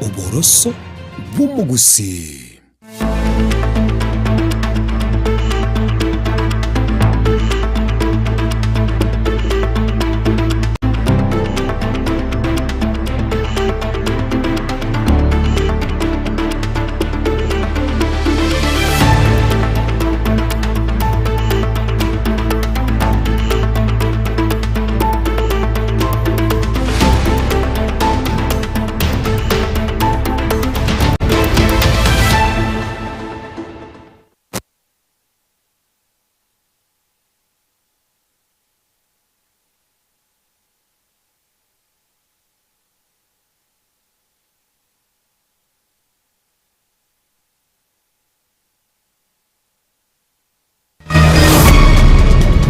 Oboroso bw'omogusii.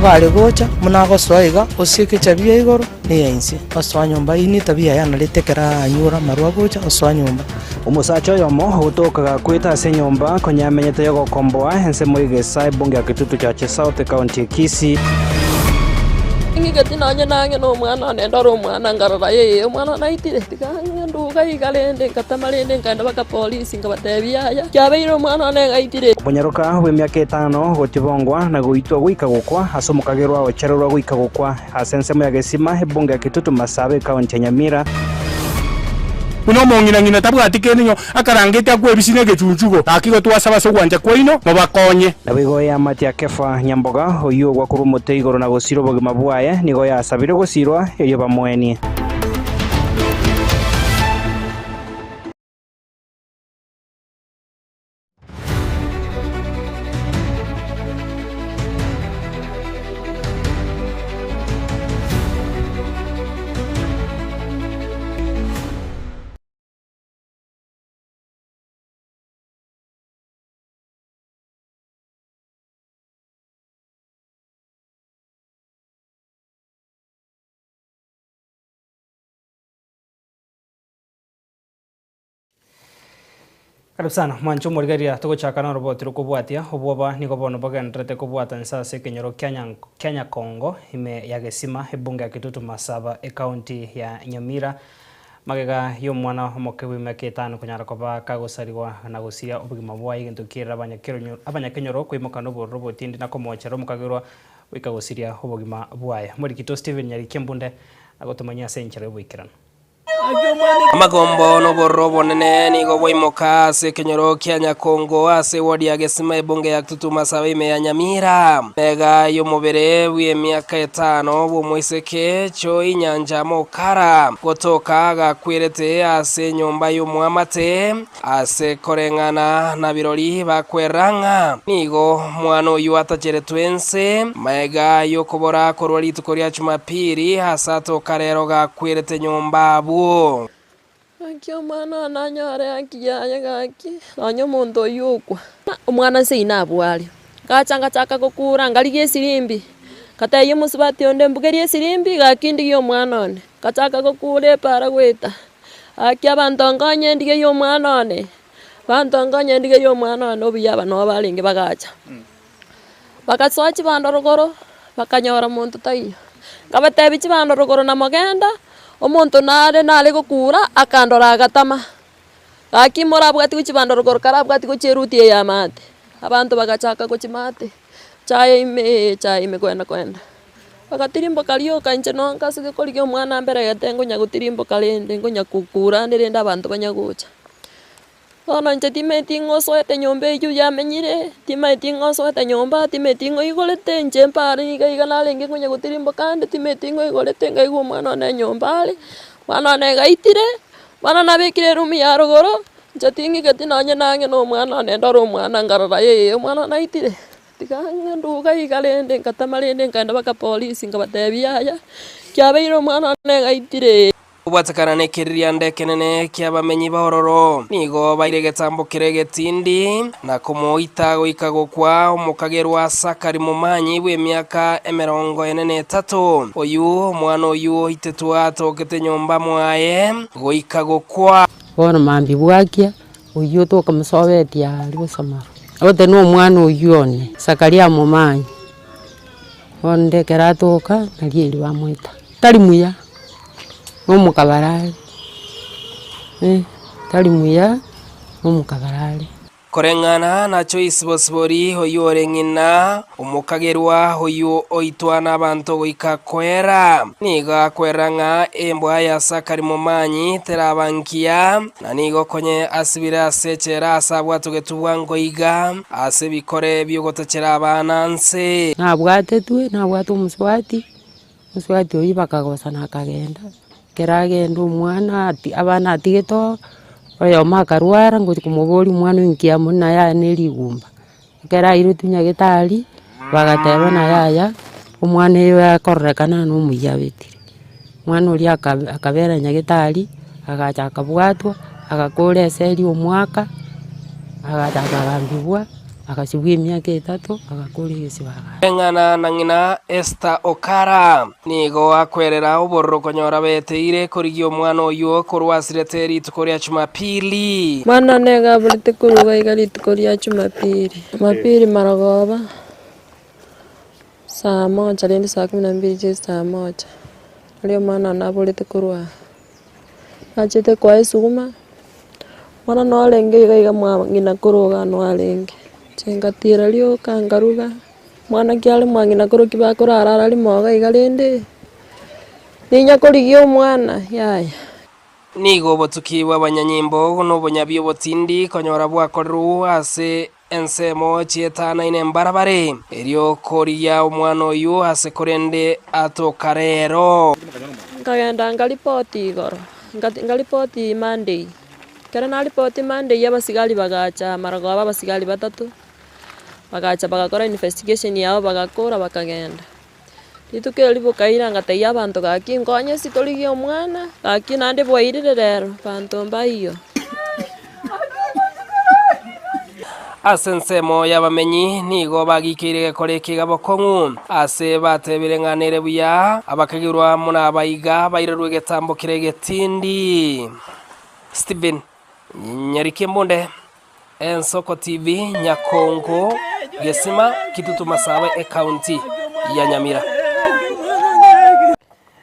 Bare gocha, buna agosoa iga, osieke echabia ya igoro na eya inse, osoa nyomba. Eyio netabia yaye anarete ekero anyure amarwa agocha, osoa nyomba. Omosacha oyomo ogotoka gakwete ase enyomba konya amenyete y'ogokomboa ensemo y'egesaa ebunge ya Kitutu Chache South, ekaunti ya Kisii. Ting'igeti nonye nang'e nomwana one ndore omwana nkarora ee omwana one aitire, tiga nduga iga rende ngatama rende nkaenda mpaka polisi nkabatebia yaya kiabeire omwana one iga aitire. Omonyaroka bw'emiaka etano gotibongwa na goitwa goika gokwa ase omokagerwa ochererwa goika gokwa ase ensemo ya Gesima, ebunge ya Kitutu Masaba, ekaunti ya Nyamira. Buna omong'ina-ng'ina tabwati kende inyo akarangete akwebisia negechunchugo, gaki igo twasaba ase ogwancha kwaino, mobakonye. Naboigo eamate ya Kefa nyamboga, oyio ogwa korwa omote igoro na gosira obogima bwaye, nigo yasabire gosirwa, erio bamoenie. Karibu sana mwanche omorigereria togochaka noroboti rokobwatia obwoba nigo bono bogendererete kobwata inse ase ekenyoro kia Nyank kia Nyakongo ime ya Gesima ebunge ya Kitutu Masaba ecounty ya Nyamira magega y'omwana omoke bw'emiaka etano konyara koba kagosarigwa na gosiria obogima bwaye egento kierire abanyakeronyo abanyakenyoro koimoka nobororo obotindi na komochera omokagerwa goika gosiria obogima bwaye. Omorikito Stephen Nyarikia Mbunde agotomanyia ase enchera y'oboikeranu. Amagombo na obororo obonene nigo bwaimoka ase ekenyoro kia Nyakongo ase ewodi ya Gesima ebunge ya Kitutu Masaaba ime ya Nyamira. Mega y'omobere bw'emiaka etano bw'omoiseke Choi Nyancha Mokara gotoka gakwerete ase enyomba y'omoamate ase koreng'ana na birori bakwerera ng'a nigo mwana oyio atacheretwe ense magega y'okobora korwa rituko ria Jumapili ase atoka rero gakwerete nyomba abwo. Gaki omwana one anyore haki yaye gaki, nonya omonto oyio okwa. Omwana nseino abwo are, ngacha ngachaka gokura ngarigia esirimbi, ngatebia omosubati onde mbugerie esirimbi gaki ndigie omwana one, ngachaka gokura epara goeta. Gaki abanto nkonye ndigerie omwana one, abanto nkonye ndigerie omwana one obuya aba nabo barenge bagacha. Bagasoa chibando rogoro, bakanyora monto taiyo. Nkabatebia chibando rogoro namogenda, omonto nare nare gokura, akandora agatama. Gaki morabwati gochia chibando rogoro karabwati gochia eruti eye ya maate. Abanto bagachaka gochia maate, chaye ime chaye ime kwenda kwenda. Bagatirimboka rioka inche noo nkasige korigia omwana mberegete ngonya gotirimboka rende ngonya kokura ande rende abanto banya gocha. Bono inche timanyeti ng'a osoete nyomba eywo yamenyire, timanyeti ng'a osoete nyomba, timanyeti ng'a oigorete, inche mpare iga iga narenge ngonya gotirimboka ande, timanyeti ng'a oigorete nkaigwa omwana one nyomba are, omwana one iga aitire, bono nabekire eroom ya rogoro, inche ting'igeti nonye nang'e na omwana one ndore omwana nkarora ee omwana one aitire. Tiga nduga iga rende, ngatama rende nkaenda mpaka polisi nkabatebia yaya, kiabeire omwana one iga aitire. Kobwatekana nekeririanda ekenene ki'abamenyi b'ororo, nigo baire egetambo keria egetindi, na komoita goika gokwa omokagerwa Sakari momanyi bw'emiaka emerongo ene na etato, oyio omwana oyio oitetwe atokete nyomba mwaye goika gokwa. Bono mambia bwakia, oyio tokamosobetia aria gosomera, ote na omwana oyio one, Zakaria momanyi, bono ekero atoka, nario erio bamoita. Tari muya, na omokabara are eh. Tari muya, nomokabara are. Koreng'ana na Joyce Bosibori, oyio ore ng'ina omokagerwa oyio oitwa nabanto goika koera, nigo akwerera ng'a embwa ya Sakari Momanyi teraba ngiya, na nigo konye asibire ase echela ase abwatogetwe bwango iga ase ebikore bi'ogotachera abana nse. Nabwatetwe, nabwate omosubati, omosubati oyio bakagosana akagenda. Ekero agenda omwana ati abana atigete oo, oyomo akarwara ngochia komoboria omwana oyo nki amo naye aye na erigumba. Ekero airetwe nyagetari, bagateba naye aya, omwana oyo akororekana na omuya abetire. Omwana oria aka akabera nyagetari, agacha akabwatwa, agakora eseri omwaka, agacha akagambigwa. Agasibwa emiaka etato, agakora egesibo agacha. Eng'ana na ng'ina Esther Okara nigo akwerera obororo konyora beteire korigia omwana oyio korwa asirete rituko ria Jumapili. Mwana nigo aborete koruga iga rituko ria Jumapili. Jumapili marogoba, saa moja rende saa kumi na mbili chia saa moja, nario omwana one aborete korwa aa. Nachete koa esuguma, bono norenge iga iga mwa ng'ina koro iga nwarenge, inche ngatira rioka nkaruga, mwana ki are mwa ng'ina koro ki bakorara ara rimo iga iga rende, ninya korigia omwana yaya. Nigo obotuki bw'abanyanyimbo na obonyabi obotindi konyora bwakorerwe ase ensemo chietanaine mbarabare, erio korigia omwana oyio ase korende atoka rero. Nkagenda nkaripoti igoro, nkaripoti Monday, ekero naripoti Monday abasigari bagacha marogoba abasigari batato, bagacha bagakora investigation yabo bagakora bakagenda. Rituko erio bokaira ngatebia abanto gaki nkonye ase torigie omwana, gaki naende bwairire rero, banto mbaiyo. Ase ensemo y'abamenyi nigo bagikeire egekora eke iga bokong'u, ase batebire ng'a nere buya abakagirwa amo nabaiga bairerwe egetambo kere egetindi. Stephen Nyariki Mbunde, Ensoko TV, Nyakongo, Gesima, Kitutu Masaaba, Ecounty ya Nyamira.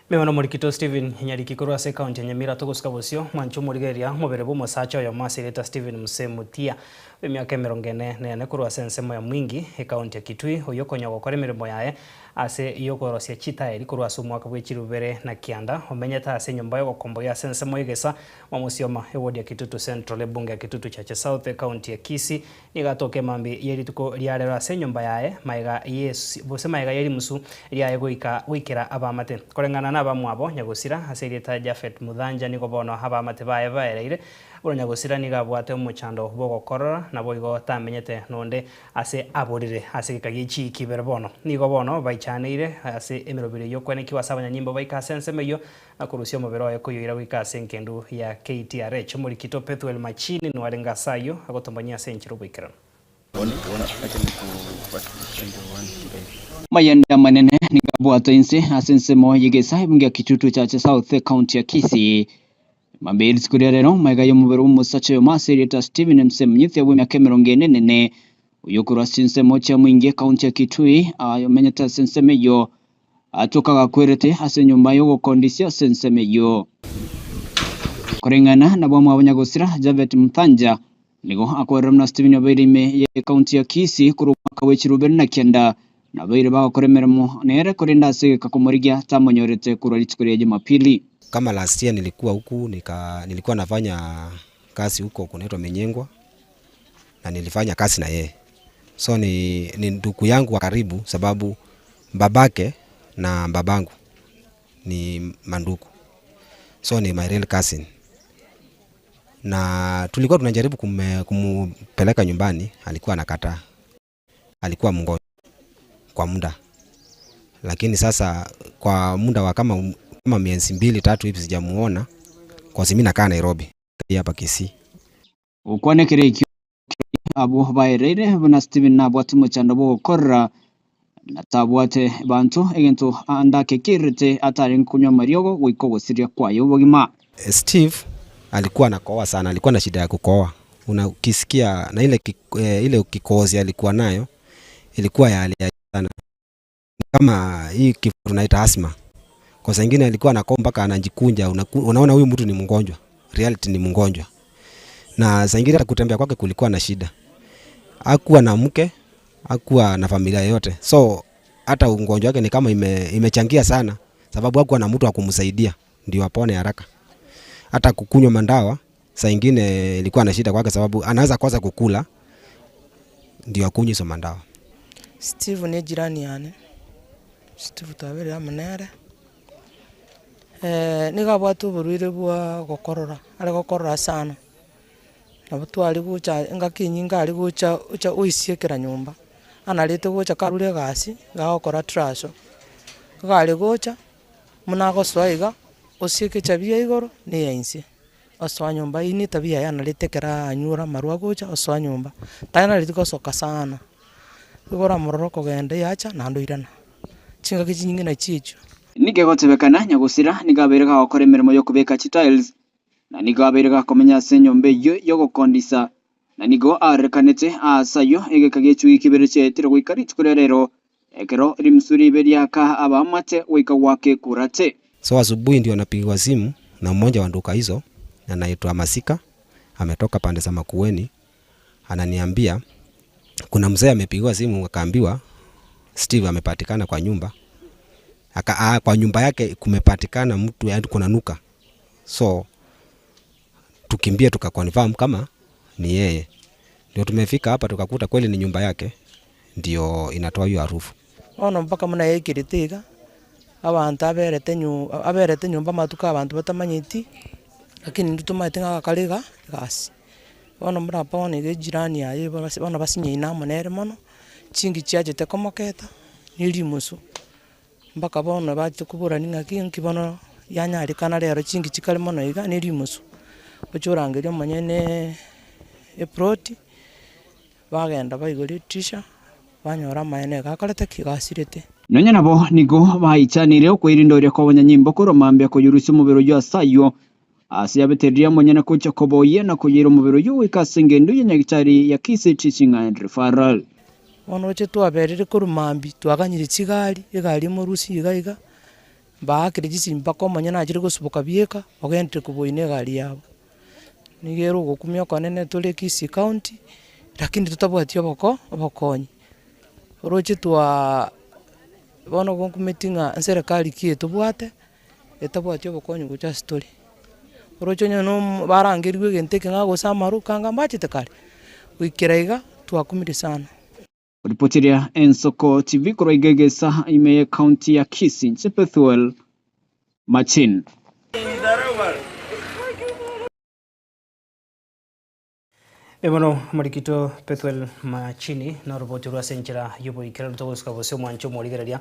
Meme nomorikito Stephen Nyariki korwa ase ecounty ya Nyamira togosuka bosio mwanche omorigereria omobere bw'omosacha oyomo ase erieta Stephen Muse Mutia bw'emiaka emerongo ene na ene korwa ase ensemo ya Mwingi ecounty ya Kitui oyio okonya gokora emeremo yaye ase yokorosia chitaeri korwa ase omwaka bwe chilifu bibere na kianda omenyete ase enyomba yogokomboyia ase ensemo y'egesa Mwamusioma eward ya Kitutu Central ebunge ya Kitutu Chache South ecounty ya Kisii Nigo atoka emambia ye rituko ria rero ase enyomba yaye, magega y'esu, gose magega ye rimusu riaye goika goikera abaamate. Koreng'ana nabamwabo nyagosira, ase erieta Japhet Muthanja nigo bono abaamate baye baereire. Bono nyagosira nigo abwate omochando bw'ogokorora, naboigo tamenyete nonde ase aborere ase egeka gie chiiki ibere bono. Nigo bono baichaneire ase emeroberi y'okwenekigwa ase abanyanyimbo baika ase ensemo eyio na korusia omobere oye koyoira goika ase engendu ya KTRH. Omorikito Pethuel Machini noarenge ase ayio, agotombanyia ase enchera oboikeranu. Amayende amanene nigo abwatwa inse ase ensemo y'egesae ebunge ya Kitutu Chache South, Ekaunti ya Kisii. Mambia ye rituko ria rero, magega y'omobere bw'omosacha oyomo ase erieta Stephen Msemunyithia bw'emiaka emerongo ene na ene, oyio okorwa ase chinsemo chia Mwingi, Ekaunti ya Kitui, omenyete ase ensemo eyio, Atoka gakwerete ase enyomba y'ogokondisia ase ensemo eyio. Koreng'ana nabamwabo nyagosira Japhet Mthanja, nigo akwerera buna Stephen obeire ime ye ekaunti ya Kisii korwa omwaka bwe chirubere na kianda, nabeire bagokora emeremo nere korende ase egeka komorigia tamonyorete korwa rituko ria Jumapili. Kama last year nilikuwa huku nika nilikuwa nafanya kazi huko kunaitwa Menyengwa na nilifanya kazi na yeye so ni, ni ndugu yangu wa karibu sababu Babake na babangu ni mandugu so ni my real cousin na tulikuwa tunajaribu kumpeleka nyumbani, alikuwa anakataa, alikuwa mgonjwa kwa muda, lakini sasa kwa muda wa kama, kama miezi mbili tatu hivi sijamuona kwa mimi nakaa Nairobi hapa Kisii. Gokwanekera ekio abwo baereire buna Stephen nabwate omochando bw'ogokorera na tabwate banto egento ande akekererete atarenge konywa amariogo goika ogosiria kwaye obogima. Steve alikuwa anakohoa sana, alikuwa na shida ya kukohoa. Unakisikia na ile, ile kikohozi alikuwa nayo ilikuwa ya hali ya juu sana, kama hii kifua tunaita asthma. Kwa saa ingine alikuwa anakohoa mpaka anajikunja, unaona huyu mtu ni mgonjwa, reality ni mgonjwa. Na saa ingine hata kutembea kwake kulikuwa na shida, hakuwa na mke, hakuwa na familia yoyote, so hata ugonjwa wake ni kama imechangia sana, sababu hakuwa na mtu wa kumsaidia ndio apone haraka. Hata kukunywa mandawa saa ingine ilikuwa na shida kwake, sababu anaweza kosa kukula ndio akunywe hizo mandawa. Steve ne ejirani yane, Steve twaberire amo nere, nigo abwate oborwaire bwa gokorora, are gokorora sana. Nabo tware gocha engaki enyinge are gocha ocha oisiekera nyomba, anarete gocha karure egasi, iga agokora traso. Iga are gocha, buna agosoa iga, osieke echabia igoro, na eya inse, osoa nyomba eywo na etabia yaye anarete ekero anyure amarwa agocha osoa nyomba, tanareti gosoka sana, igo oramorore okogenda eyacha naende oirana, chingaki chinyinge nachio echio. Nigo egotebekana nyagosira nigo abeire gagokora emeremo y'okobeka chitiles, na nigo abeire gakomenya ase enyomba eyio y'ogokondisa, na nigo arorekanete aase ayio egeka gie chiwiki ibere chiaetire goika rituko ria rero, ekero rimisu riibe riaka abaamate goika goaka ekurate. So asubuhi ndio napigiwa simu na mmoja wa duka hizo anaitwa Masika ametoka pande za Makueni ananiambia kuna mzee amepigiwa simu akaambiwa Steve amepatikana kwa nyumba aka, a, kwa nyumba yake kumepatikana mtu yaani kuna nuka, so tukimbie tukaconfirm kama ni yeye. Ndio tumefika hapa tukakuta kweli ni nyumba yake ndio inatoa hiyo harufu. Bono mpaka buna yaikirete iga, abanto aberete nyu aberete nyomba amatuko abanto batamanyeti, lakini intwe tomaete ng'a agakora iga egasi. Bono buna bono iga ejirani aye bono basinyaine amo nere mono, chingi chiachete komoketa, na erimosu, mpaka bono bachete koborani ng'aki nki bono yanyarekana rero chingi chikare mono iga na erimosu. Oche orangerie omonyeneee eploti, bagenda baigora edirisha, banyora amaene iga akorete ki? Iga asirete. Nonya nabo nigo baichanire okwerinda oria kw'abanyanyimbo korwa mambia koyorusia omobere oyio ase ayio, Ase yabetereria omonyene gocha koboyia na koyeira omobere oyio goika ase engencho ya nyagitari ya Kisii Teaching and Referral. Bono roche twaberire korwa mambia, twaganyire chigari, egari emorusia iga iga, mbaakire chisimi mpaka omonyene achire gosuboka bieka, ogendire koboyia na egari yabo. Nigo ere ogokumia okonene tore Kisii County, lakini totabwati oboko obokonyi. Roche twaa bono gonkumeti ng'a nserekari ki etobwate. etabwati obokonyi gocha ase tore. Oroche onye na barangerigwe egento eke ng'a gose amaruka anga mbachete kare, goikera iga twakumire sana. Ripotiria Ensoko TV korwa iga egesa ime ye county ya Kisii, inche Bethuel Machin. Ebono omorikito Bethuel Machini noroboti rwa ase enchera y'oboikeranu togosuka bosio omwanche omorigereria.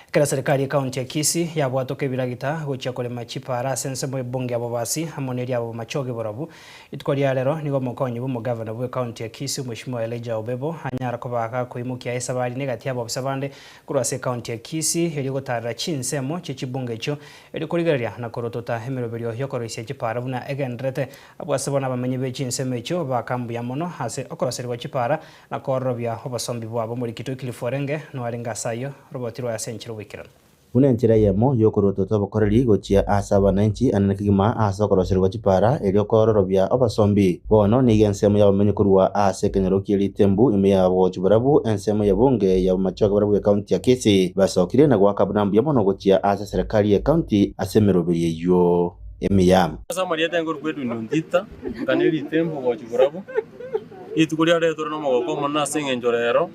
Ekero serikali y'ecounty ya Kisii yabwatoka ebiragita gochia korema chipara ase ensemo y'ebunge ya Bobasi amo neria Bomachoge Borabu, rituko ria rero nigo omokonyi bw'omogavana bw'ecounty ya Kisii Omweshimiwa Elijah Obebo anyara koba gakoimokia esabari negati y'abobisa bande korwa ase ecounty ya Kisii erio gotarera chinsemo chie chibunge echio erio korigereria na korotota emeroberio y'okoroisia chipara buna egendererete Abwo ase bono abamenyi be chinsemo echio baaka mbuya mono ase okoroserigwa chipara na koororobia obosombi bwabo. Omorikito Wycliffe orenge noarenge ase ayio, roboti rwaye ase enchera oboikeranu. Buna enchera eyemo y'okoruotota obokoreri gochia ase abananchi anene kegima ase okoroserigwa chipara erio koororobia obosombi. Bono nigo ensemo y'abamenyi korwa ase ekenyoro kie ritembu ime ya bogochi borabu ensemo y'ebunge ya bomachoge borabu ekaunti ya Kisii basokire na goaka buna mbuya mono gochia ase eserekari y'ekaunti ase emeroberi eyio. emiya. Ase amarieta enkorokwa Edwin Ontita, nkane ritembo gochia borabu. Rituko ria rero tore nomogoko omonene ase eng'encho rero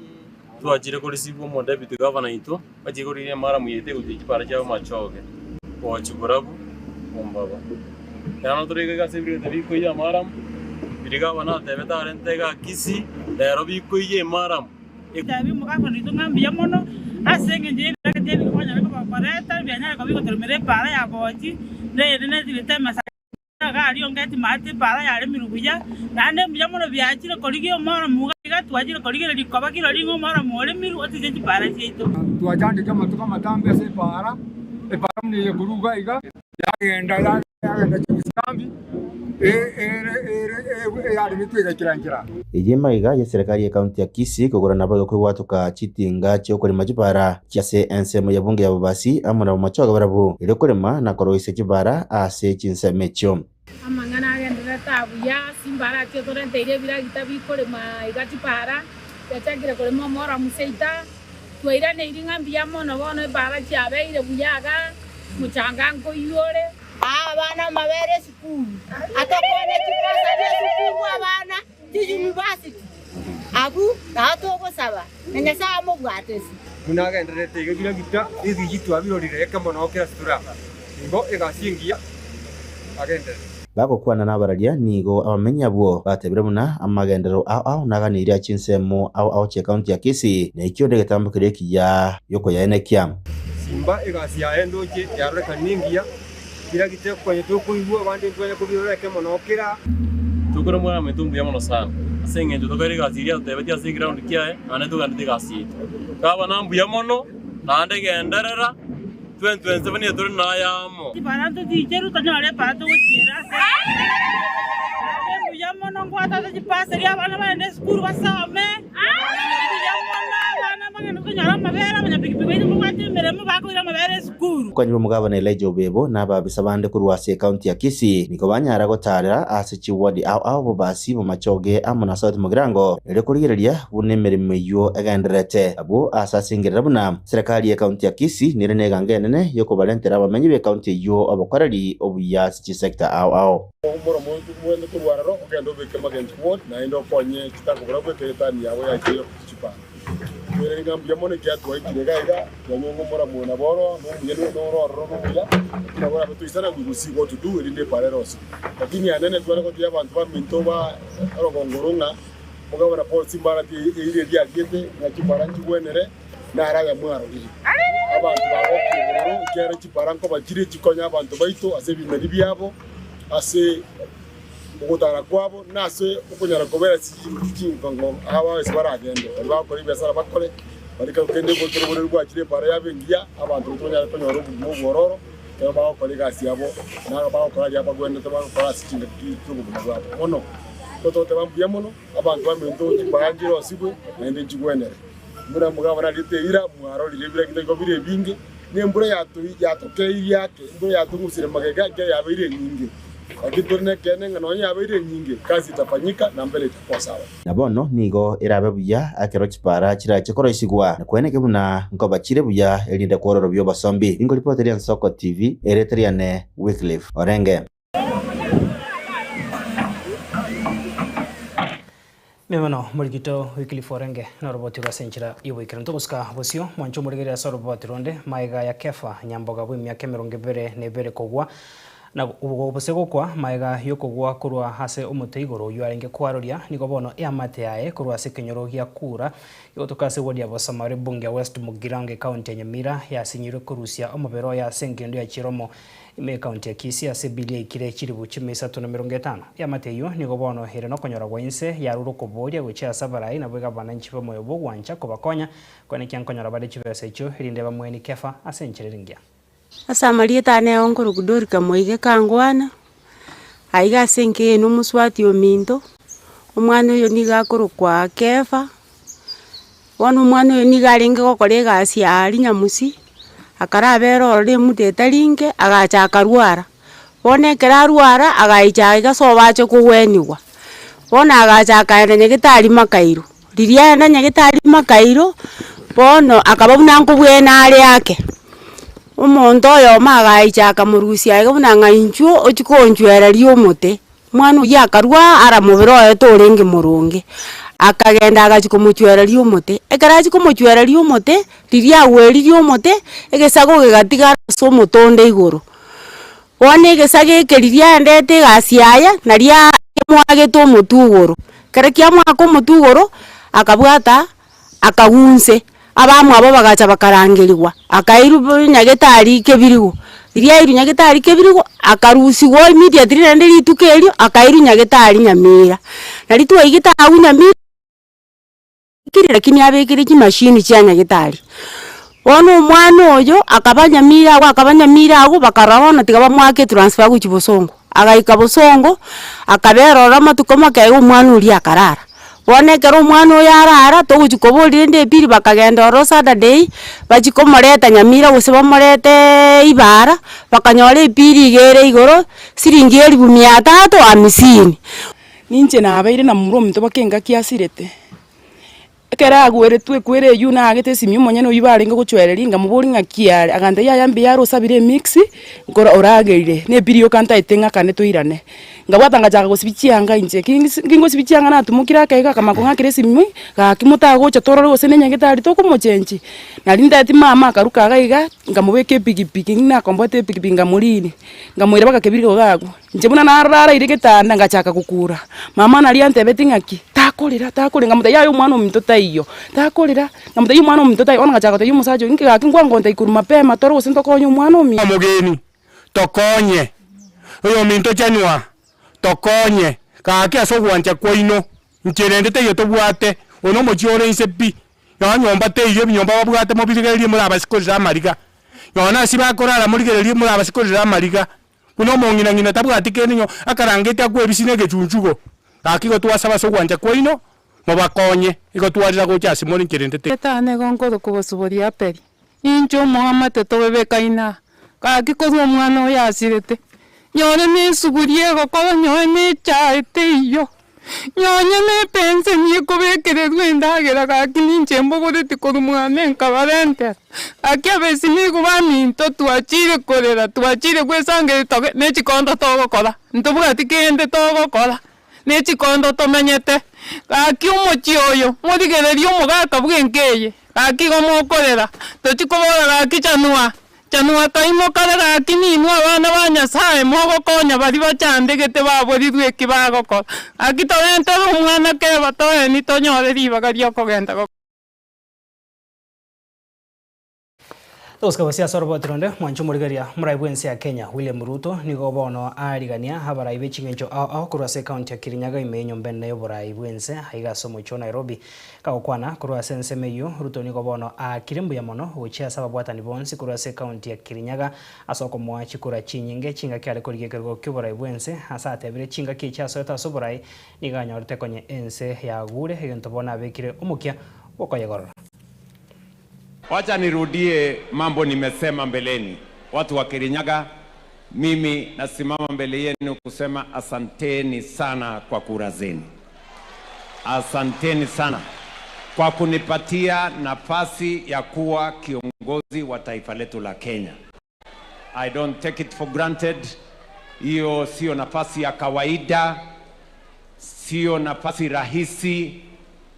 twachire korisibwa omo deputy governor oito, bachire korigia emaramu yaito egochia chipara chia Bomachoge gochia borabu Bombaba. Ekero nabo tore iga ase ebirete bikoiyia amaramu, riria gavana atebete arente igaa Kisii, rero bikoiyia emaramu. Teebia omogabana oito ng'a mbuya mono ase engencho y'ebirageti ebi kwanyare koba okoreta, bianyare koba bigotoromera epaara ya bochi, na eyende netigete emesa iga aria onga etimati epaara yaremirwe buya, naende mbuya mono biachire korigia omoromo iga iga twachire korigereria koba kirori ng'a omoromo oremirwe otiche chipaara chiaito. Twachandete amatuko amatambe ase epaara, epaara buna eye korwa iga iga, yagenda yagenda chikambi eyaremetwe egaikera nchera. Eye maiga y'eserekari y'ecounty ya Kisii kogora nabo egokwegwatoka chitinga chi'okorema chibara chi'ase ensemo ya bunge ya Bobasi amo na Bomachoge barabwo erio korema na koroisia chibara ase chinsemo echio. Amang'ana agendererete Agokora buya, Simba arache otorenteire ebiragita bikorema iga chipara, yachakire korema omoramu seita, twairaneirie ng'a mbuya mono bono epara chiabeire buya iga, mochanga nkoiywa ore. Aa abana amabere esukuru, atokone chibasari esukuru abana chiuniversity, abwo nao togosaba na Nyasaye amobwatesi. Buna agendererete iga biragita ebiji twabirorire ekemo nao kera ase tore aa. Igo egasi engiya agenderere. Bagokwana nabararia nigo abamenyi abwo batebire buna amagenderero ao ao naganeirie chinsemo ao ao chi'ecounty ya Kisii, na ekio negetambo keria ekiya giokoyaenekia. Simba egasi yaye ndoche yarorekana nengiya, biragite konya tokoigwa abande ntwanya kobirora ekemo nao kera. Tokore omwana ominto mbuya mono sana, ase eng'encho tokaire egasi eria atotebetie ase eground kiaye, naende togenderete egasi yaito. Gavana mbuya mono, naende genderera, 2027 nigo tore naye amo. Chipara ntochiicherwe tonyore epara togochiera ase Abe mbuya mono ngwatase chipaseri abana bagende esukuru basome mbuya mono abana bagende konyora amabere abanyapikipiki baito mbabwate emeremo bakoira amabere esukuru. Omokonyi bw'omogabana Elijah Obebo na ababisa bande korwa ase ekaunti ya Kisii nigo banyara gotaarera ase chiwadi ao ao Bobasi, Bomachoge amo na South Mugirango erio korigereria buna emeremo eyio egendererete. Abwo ase asengerera buna Serikali y'Ekaunti ya Kisii nere negango enene y'okobarentera abamenyi b'ekaunti eyio obokoreri obuya ase chisector ao ao. Omoremo ogende korwa aroro ogende obeke Magencho Ward, naende okonye chitango barabwo ekero etani yabo yachire yogochipanga. Twerere ng'a mbuya mono ekiagera twaikire iga iga, twanyora ng'a omoremo oyo nabo oro nomuya noro ororo nomuya, lakini nabo orabe toisana we will see what to do erinde epara erosiwe. Lakini anene tware gotebia abanto baminto ba orogongo oro ng'a Omogabana Paul Simbarati eira eria ariete ng'a chipara nchigwenere, naro aya mwarorire. Abanto bagokia obororo, ekiagera chipara nkoba chire chikonya abanto baito ase ebimeri biabo, ase ogotara kwabo, na ase okonyara kobera chingongo aba ase baragende. Baria bagokora ebiasara bakore, baria kende ekero obororo bwachire epara yabo engiya, abanto baito banyare konyora obogima obwororo ekero bagokora egasi yabo, na bagokora aria bagwenerete bagokora ase chingaki chi'obogima bwabo. Bono tototeba mbuya mono. Abanto baminto chimbaga nchirosigwe, naende nchigwenere. Buna omogabana ariete eira, mwarorire ebiragita igo bire ebinge, na embura yatokeirie ake, embura yatong'usire magega ekiagera yabeire enyinge. Lakini tore nekeene ng'a nonya yabeire enyinge, kazi itafanyika na mbere itakuwa sawa. Na bono nigo erabe buya ekero chipara chirache koroisigwa, na kweneke buna nkoba chire buya erinde kwororobia obosombi. Ninkoripoteria Nsoko TV, erieta riane Wycliffe Orenge. Mimono morigito Wycliffe Orenge noroboti rw'ase enchera y'oboikeranu. Togosika bosio mwanche omorigereria ase oroboti ronde maega ya Kefa Nyamboga bw'emiaka emerongo ebere na ebere kogwa na gose gokwa maega y'okogwa korwa ase omote igoro oyio arenge kwaroria nigo bono eamate yaye korwa ase ekenyoro gia Kura gegotoka ase ward ya Bosamaro ebunge ya West Mugirango ekaunti ya Nyamira yasinyirwe korusia omobere oye ase engendo ya Chiromo Ime ekaunti ya Kisii ase ebili yaikire chilifu chimia isato na emerongo etano. Eamate eyio nigo bono ere nokonyora gwa inse yarure okoboria gochia ase abarai naboigo abananchi b'omoyo bw'ogwancha kobakonya koenekia nkonyora bare chibesa echio erinde bamweni Kefa ase enchera ere engiya. Ase amarieta ane nkorokwa Dorika Moige Kangwana, aiga ase enka eye nomosubati ominto, omwana oyo nigo akorokwa Kefa. Bono omwana oyo nigo arenge gokora egasi ya aria nyamusi, akarabera ororo emuda etari inke, agacha akarwara. Bono ekero arwara, agaicha iga sobo ache kogweniwa. Bono agacha akaenda nyagetari makairo, riria aenda nyagetari makairo, bono akaba buna nkobwena are ake, omonto oyomo agaicha akamorusia iga buna ng'a inchuo ochie konchwereria omote. Omwana oyio akarua ara mobere oye torenge moronge, akagenda agachia komochwereria omote. Ekero achia komochwereria omote, riria agweririe omote, egesago gegatigara ase omote onde igoro. Bono egesago eke riria aendete egasi yaye, naria kiamwagete omotwe igoro. Ekero kiamwaka omotwe igoro, akabwata akagunse, abamwabo bagacha bakarangerigwa, akairwa nyagetari kebirigo, riria airwe nyagetari kebirigo, akarusigwa immediately naende rituko erio, akairwa nyagetari nyamira. Nari twaigete agwo nyamira lakini abekire chimashini chia nyagetari. Bono omwana oyo, akaba nyamira agwo akaba nyamira agwo, bakarora bono tiga bamoake etransfer gochia bosongo. Agaika bosongo, akabera ororo amatuko make iga omwana oria akarara. Bono ekero omwana oyo arara, togochi koboria rende epili bakagenda ororo Saturday, bachie komoreta Nyamira gose bamoreteeee Ibara, bakanyora epili iga ere igoro, siringi elifu mia tatu hamsini. Ninche nabeire na momura ominto mpaka engaki asirete, ekero agweretwe ekwere eywo naagete esimi omonyene oywo barenge gochwereria nkamoboria ng'aki are, agantebia yaya mbuya are osabire emix, nkoro orageire, na epili yoka ntaete ng'akane toirane. Nkabwata ngachaka gosibia chianga inche, kingisi kingosibia chianga natumokire ake iga akamanya kong'akera esimi, gaki motagocha torore gose na enyagetari tokomochenchi. Nari ntaeti mama akaruka iga iga, nkamobeka epikipiki nakomboete epikipiki nkamorinia, nkamoira mpaka kebirigo iga agwo. Inche buna narora araire getanda ngachaka gokura, mama naria antebetie ng'aki, takorera takorera, nkamotebia yaya omwana ominto taiyo, takorera, nkamotebia omwana ominto taiyo, bono ngachaka gotebia omosacha oyo inki gaki nkwangonta korwa mapema tore gose ntokonye omwana ominto. Omogeni, tokonye, oyominto chanwa, tokonye, gaki ase ogwancha kwaino, inche rende teiyo tobwate, oyo nomochie ore inse pi, nonya nyomba teiyo ebinyomba babwate mobirigererie morabase korera amariga, nonya ase bakorara morigererie morabase korera amariga. Buna omong'ina-ng'ina tabwati kende onye akarangeti akwebisia na egechunchugo, gaki igo twasaba ase ogwancha kwaino, mobakonye, igo twarira gocha ase more inche rende te. Etana igo nkorokwa bosuboria Aperi, inche omoamate tobebekaine aa, gaki korwa omwana oyo asirete, nyore na esuguria egokora nyore na echae teiyo. Nonya nepenseni ekobekererwa endagera gaki ninche mbogoreti korwa mwane nkabarentera. Gaki abesimigo baminto twachire korera, twachire gwesangereria toge ne chikondo togokora, ntobwati kende togokora, ne chikondo tomenyete. Gaki omochie oyo, morigererie omogaka bw'enka eye, gaki igo mokorera, tochi kobora gaki chanua. Chanwa kaimokare gaki ninwe abana ba Nyasae mogokonya baria bachandegete baborirwe eki bagokora. Gaki torentere omwana keba toeni tonyore ribaga ri'okogenda gokora. Togosika gose ase oroboti ronde, mwanche omorigereria omorai bw'ense ya Kenya William Ruto nigo bono aarigania abarai be ching'encho ao ao korwa ase ekaunti ya Kirinyaga ime y'enyomba enene y'oborai bw'ense aiga ase omochie o Nairobi. Kagokwana korwa ase ensemo eyio, Ruto nigo bono aakire mbuya mono gochia ase ababwatani bonsi korwa ase ekaunti ya Kirinyaga ase okomoa chikura chinyinge chingaki are korigia ekerogo ki'oborai bw'ense ase atebire chingaki echi asoete ase oborai nigo anyorete konye ense yagure egento bono abekire omokia bw'okoyegorora. Wacha nirudie mambo nimesema mbeleni, watu wa Kirinyaga, mimi nasimama mbele yenu kusema asanteni sana kwa kura zenu. Asanteni sana kwa kunipatia nafasi ya kuwa kiongozi wa taifa letu la Kenya. I don't take it for granted. Hiyo sio nafasi ya kawaida, sio nafasi rahisi.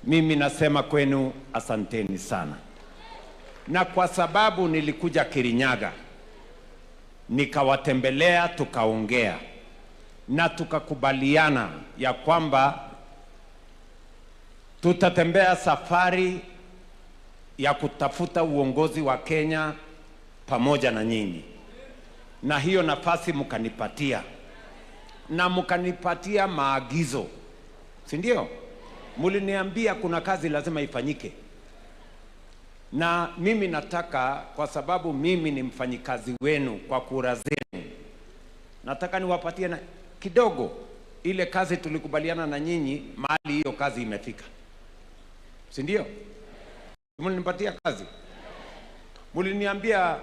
Mimi nasema kwenu asanteni sana. Na kwa sababu nilikuja Kirinyaga nikawatembelea, tukaongea na tukakubaliana ya kwamba tutatembea safari ya kutafuta uongozi wa Kenya pamoja na nyinyi, na hiyo nafasi mkanipatia, na mkanipatia maagizo, si ndio? Mliniambia kuna kazi lazima ifanyike, na mimi nataka, kwa sababu mimi ni mfanyikazi wenu kwa kura zenu, nataka niwapatie na kidogo ile kazi tulikubaliana na nyinyi, mahali hiyo kazi imefika, si ndio? Mlinipatia kazi, mliniambia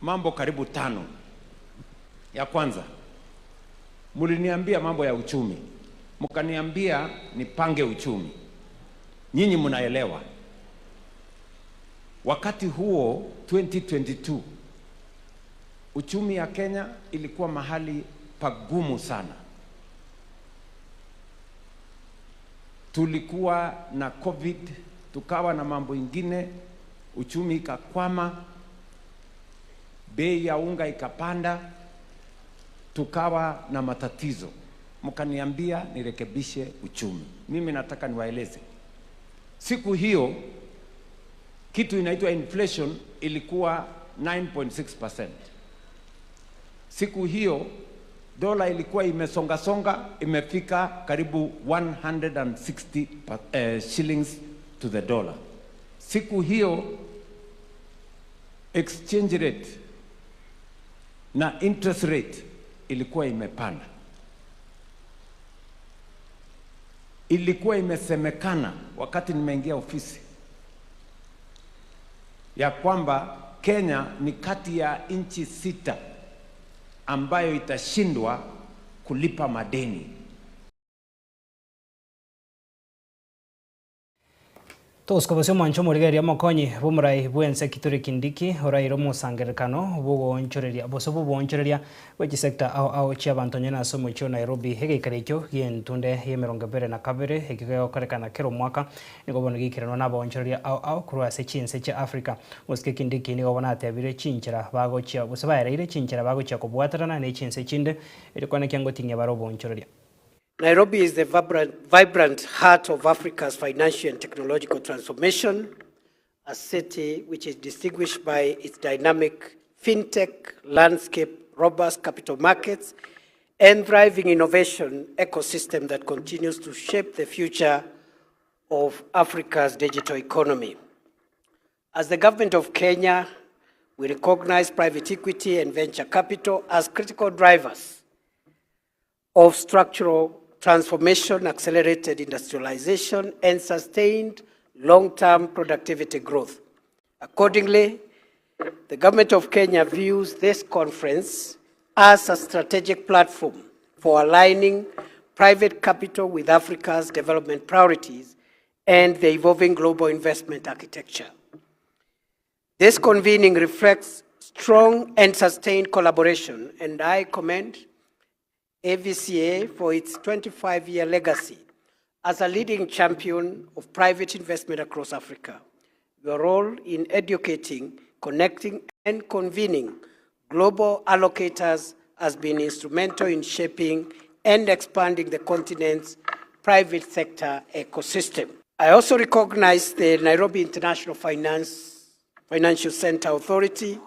mambo karibu tano. Ya kwanza mliniambia mambo ya uchumi, mkaniambia nipange uchumi. Nyinyi mnaelewa, wakati huo 2022 uchumi ya Kenya ilikuwa mahali pagumu sana. Tulikuwa na COVID, tukawa na mambo ingine, uchumi ikakwama, bei ya unga ikapanda, tukawa na matatizo. Mkaniambia nirekebishe uchumi. Mimi nataka niwaeleze, siku hiyo kitu inaitwa inflation ilikuwa 9.6%. Siku hiyo dola ilikuwa imesongasonga imefika karibu 160 eh, shillings to the dollar. Siku hiyo exchange rate na interest rate ilikuwa imepanda. Ilikuwa imesemekana wakati nimeingia ofisi ya kwamba Kenya ni kati ya nchi sita ambayo itashindwa kulipa madeni. Togosuka omwancho omorigereria omokonyi bw'omorai bw'ense Kithure Kindiki oraire omosangererekano bw'ogoonchoreria gose bw'oboonchoreria bwe chisector ao ao chi'abanto nyene ase omochie o Nairobi. Egeikaro ekio gi'entunde y'emerongo ebere na kabere ekio kegokorekana kera omwaka nigo bono geikeranwa nabaonchoreria ao ao korwa ase chinse chia Africa. Omosike Kindiki nigo bono atebire chinchera bagochia gose baereire chinchera bagochia kobwaterana ne chinse chinde erio koenekia ngoting'ia bare oboonchoreria. Nairobi is the vibrant, vibrant heart of Africa's financial and technological transformation, a city which is distinguished by its dynamic fintech landscape, robust capital markets, and thriving innovation ecosystem that continues to shape the future of Africa's digital economy. As the government of Kenya, we recognize private equity and venture capital as critical drivers of structural transformation, accelerated industrialization, and sustained long-term productivity growth. Accordingly, the government of Kenya views this conference as a strategic platform for aligning private capital with Africa's development priorities and the evolving global investment architecture. This convening reflects strong and sustained collaboration, and I commend AVCA for its 25-year legacy as a leading champion of private investment across Africa. Your role in educating, connecting, and convening global allocators has been instrumental in shaping and expanding the continent's private sector ecosystem. I also recognize the Nairobi International Finance, Financial Center Authority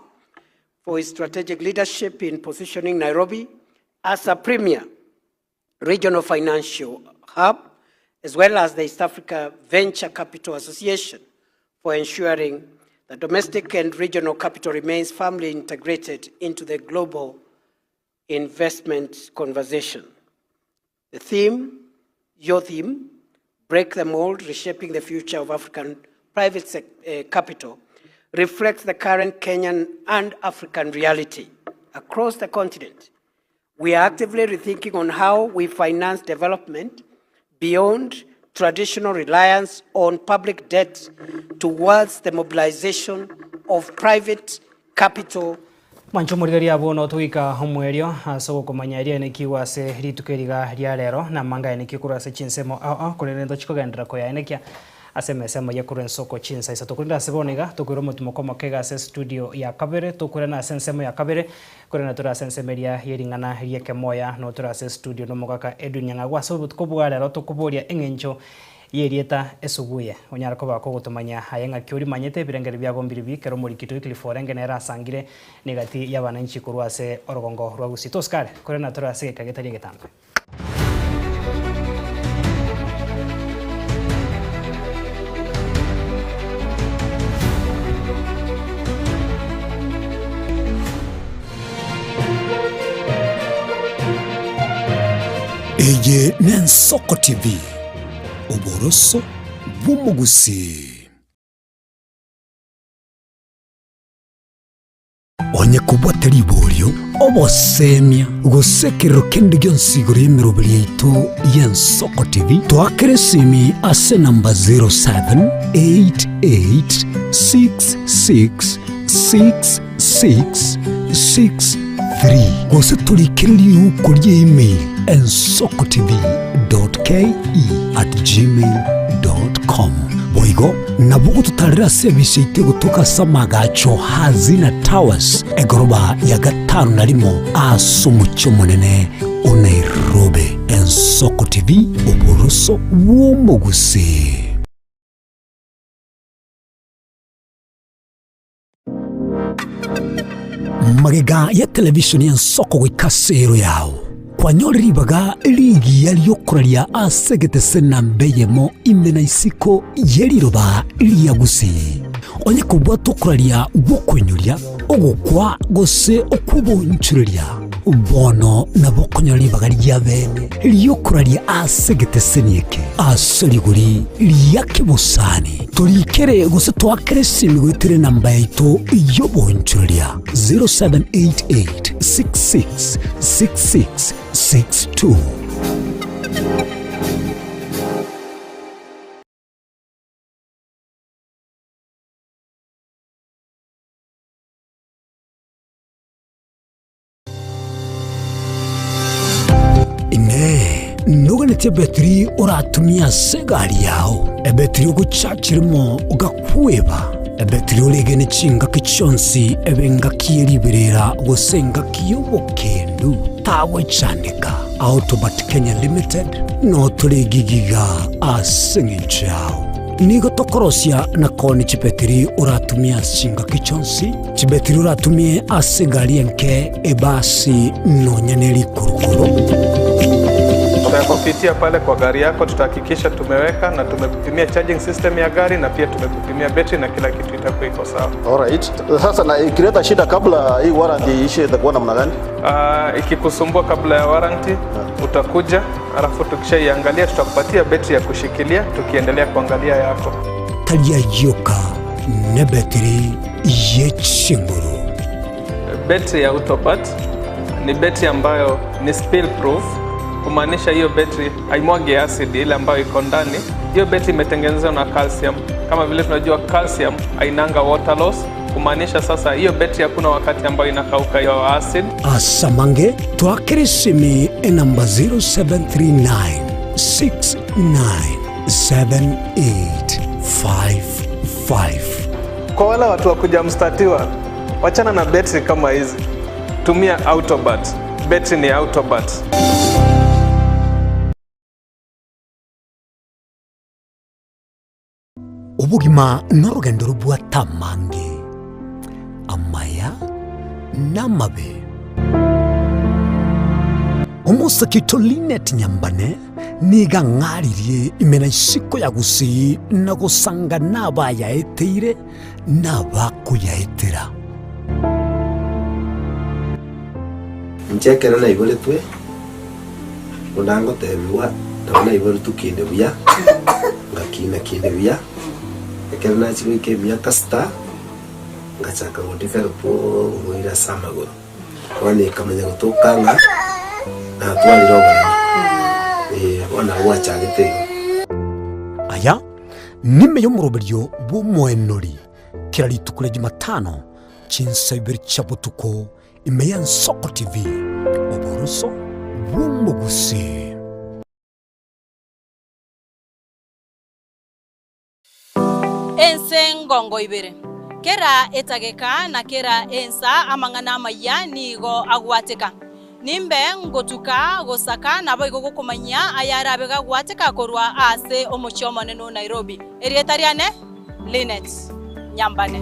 for its strategic leadership in positioning Nairobi as a premier regional financial hub, as well as the East Africa Venture Capital Association for ensuring that domestic and regional capital remains firmly integrated into the global investment conversation. The theme, your theme, Break the Mold, Reshaping the Future of African Private Sec- uh, Capital, reflects the current Kenyan and African reality across the continent. We are actively rethinking on how we finance development beyond traditional reliance on public debt towards the mobilization of private capital Mwanche omorigereria abwo notogoika omoerio ase ogokomanya eria enekigwe ase rituko eriga ria rero, na amanga ayenekie korwa ase chinsemo ao ao, korende ntochie kogenderera koyaenekia ase emesa emoyia korwa ensoko chinsa isato. Korende ase bono iga, tokoira omotimoko omoke iga ase estudio ya kabere, tokoirana ase ensemo ya kabere, korende tore ase ensemo eria ye ring'ana ri'ekemoya, noo tore ase estudio nomogaka Edwin Nyang'au. Ase obotuko bwa rero tokoboria eng'encho Y'erieta esuguye, onyare koba kogotomanya aye ng'aki orimanyete ebirengererio biago mbiribi, kera omorikito Wycliffe orenge nere asangire negati y'abananchi korwa ase orogongo rwa Gusii. Tosikare, korende natore ase egeka getari egetambe. Eye n'Ensoko TV. Oboroso bw'omogusii. Onye kobwate riborio, obosemia, gose ekerero kende gionsi igoro y'emeroberi yaito y'Ensoko TV, toakere esimi ase enamba 0788666663 gose torikere riuko rie email ensokotv.ke at gmail.com boigo nabo gototarera ase ebise yaito egotoka ase amagacho Hazina Towers egoroba ya gatano na rimo ase omochie omonene o Nairobi. Ensoko TV, oboroso bw'omogusii. Magega ya televishoni y'ensoko goika ase ero yao, kwanyore ribaga rigiya ri'okoraria ase egetese namba eyemo ime na isiko ye riroba ria Gusii. Onye kobwata okoraria gw'okoinyoria, ogokwa gose okw'obonchoreria. Bono nabo okonyora ribaga ria bene ri'okoraria ase egeteseni eke ase rigori ria kebosani. Torikere gose toakere esimi goetera enamba yaito y'oboonchoreria 0788 66 66 62. Inee! Noganetie ebetiri oratumie ase egari yao, ebetiri ogochachiremo ogakweba, ebetiri oregene chingaki chionsi ebe engaki ye riberera gose engaki y'obokendu? Tagwechandeka. Autobat Kenya Limited notore gigiga ase eng'encho yao. Nigo tokorosia na koonia chibetiri oratumie ase chingaki chionsi, chibetiri oratumie ase egari enke, ebasi, nonya ne rikurukuru. Tutakupitia pale kwa gari yako, tutahakikisha tumeweka na tumekupimia charging system ya gari na pia tumekupimia betri na kila kitu itakuwa iko sawa. Alright. Sasa na ikileta shida kabla hii warranty iishe itakuwa namna gani? Uh, ikikusumbua kabla ya warranty utakuja, alafu tukishaiangalia tutakupatia betri ya kushikilia tukiendelea kuangalia yako. Tari ayioka nebetiri ye chinguru. Betri ya Autopat ni betri ambayo ni spill proof, kumaanisha hiyo betri haimwagi acid ile ambayo iko ndani. Hiyo betri imetengenezwa na calcium. Kama vile tunajua calcium hainanga water loss, kumaanisha sasa hiyo betri hakuna wakati ambayo inakauka hiyo acid. Asamange twakere esimi enamba 0739 697855. Kwa wale watu wa kuja mstatiwa, wachana na betri kama hizi, tumia Autobat. Betri ni Autobat. Obogima norogendo robwate amange, amaya na amabe. Omosake oito Linet Nyambane nigo ang'aririe ime na isiko ya Gusii na gosanga nabayaeteire na abakoyaetera. Inche ekero naiboretwe, buna ngotebigwa, nabo naiboretwe kinde buya, ngakina kinde buya, ekero nachia goika emiaka sita, ngachaka go develop oborwaire ase amagoro. Bono ekamanya gotoka ng'a natwarire oboremo, eh, bono nabo gwachagete igo. Aya nime y'omoroberio bw'omoenori kera rituko ria Jumatano chinsa ibere chia botuko ime y'Ensoko TV, oboroso bw'omogusii. Ense ngongo ibere. Kera etageka na kera ensa amang'ana amayia nigo agwateka. Nimbe ngotuka gosaka naboigo gokomanyia ayarabe gagwateka korwa ase omochie omonene o Nairobi. Erieta riane Linet Nyambane.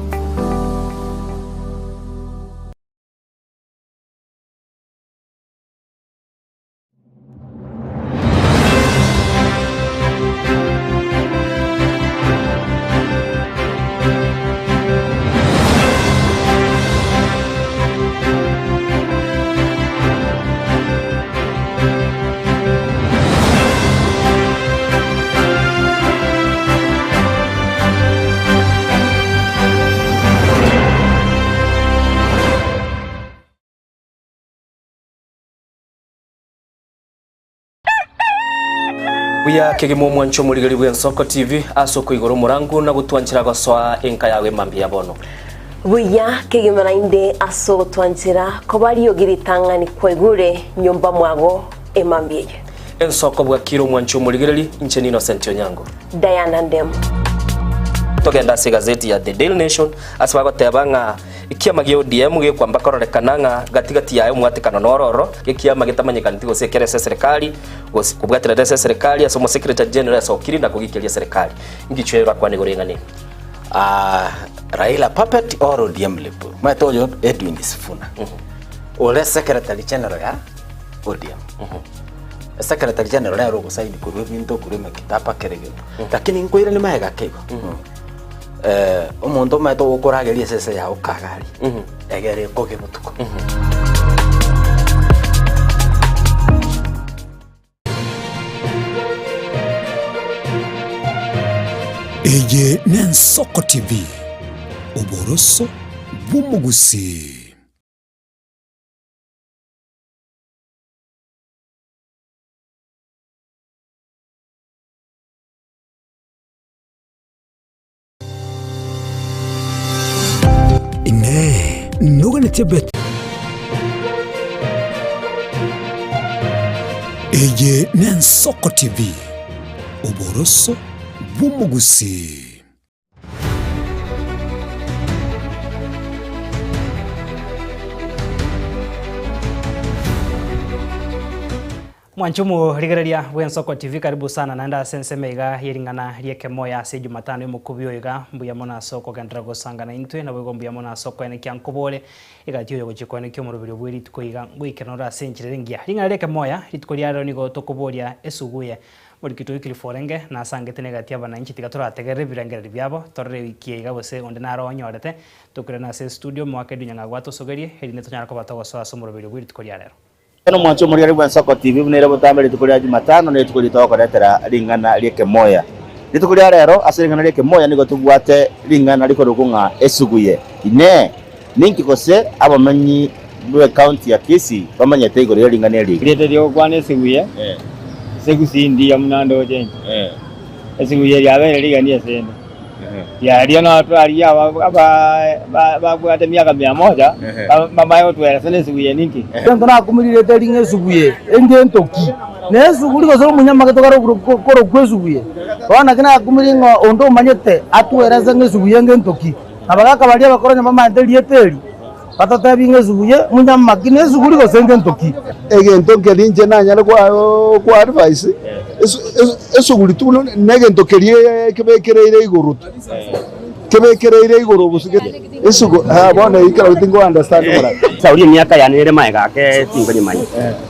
Buya kegima omwancho omorigeri bw'Ensoko TV ase okoigora omorango na gotwanchera gosoa enka yago emambia ya bono. Buya kegima naende ase ogotwanchera koba riogi ritang'ani kwaigure nyomba mwago emambia eye. Ensoko bwakire omwancho omorigereri, inche n'Innocent Onyango. Diana Ndemo. Togende ase egazeti ya The Daily Nation ase bagoteba ng'a ekiama gia ODM gekwamba kororekana ng'a gati gati yaye omwatekano nororo, ekiama getamanyekaneti gose ekere ase eserekari gose kobwaterera ase eserekari ase omosecretary general asokiri na kogikeria eserekari. Ngichwe orakwane igoro ing'ana eye? Ah, Raila puppet or ODM lip. Omanyete oyo Edwin Sifuna. Ore secretary general ya ODM. Secretary general nere ogosaini korwa ebinto korwa emekitaba kera egento. Lakini nkoirania magega ake igo. Eh, omonto omanyete ogokorageria esese yago kagari, egere ekoge botuko. Eye n'Ensoko TV, oboroso bw'omogusii. Inee! Noganetie bet? Eye n'Ensoko TV, oboroso bw'omogusii. Mwanche omorigereria bw'Ensoko TV karibu sana naende ase ensemo iga ye ring'ana ri'ekemoyo ase Jumatano y'omokubi oyo iga mbuya mono ase okogenderera gosanga naintwe naboigo mbuya mono ase okoenekia nkobore egati oyo gochia koenekia omoroberio bwe rituko iga ngoikerana ore ase enchera ere engiya. Ring'ana ri'ekemoya rituko ria rero nigo tokoboria esuguye Morikito Wycliffe orenge nasangete negati y'abananchi tiga torategerere ebirengererio biabo torore ewiki eye iga gose onde naro onyorete tokoirana ase estudio moake Edwin Nyang'au atosogerie erinde tonyare koba togosoa ase omoroberio bwe rituko ria rero. Ekero omwancho omorigari bw'Ensoko TV buna ere botambe rituko ria Jumatano ne rituko ritogokoretera ring'ana ri'ekemoya. Rituko ria rero ase ring'ana ri'ekemoya nigo tobwate ring'ana rikorokwa ng'a esuguye. Inee! Ninki gose abamenyi b'ecounty ya Kisii bamanyete igoro ye ring'ana eri? Erieta ri'ogokwana esiguye, ase ndiya buna ndoche inche. Esiguye riabeire rigani ase ende. Riaria notwarigia babwate emiaka mia moja, bamanye gotweresa nesiguye ninki. Egento nakumire rieta eri ng'a esuguye, engento ki? Na esuguri gose omonyamake tokare korokwa esuguye. Bono naki nakumire ng'a onde omanyete atwerese ng'a esuguye ngento ki. Na abagaaka baria abakoro onye bamanyete erieta eri, batotebi ng'a esuguye monyamaki nesuguri gose ngento ki. Egento nkeria inche nanyare ko advise, esuguri tu negento keria kebekereire igoro tu, kebekereire igoro gose esugu bono eyio kero tingo understand morake. Sauli emiaka yane ere magega ake tinkonyemanya,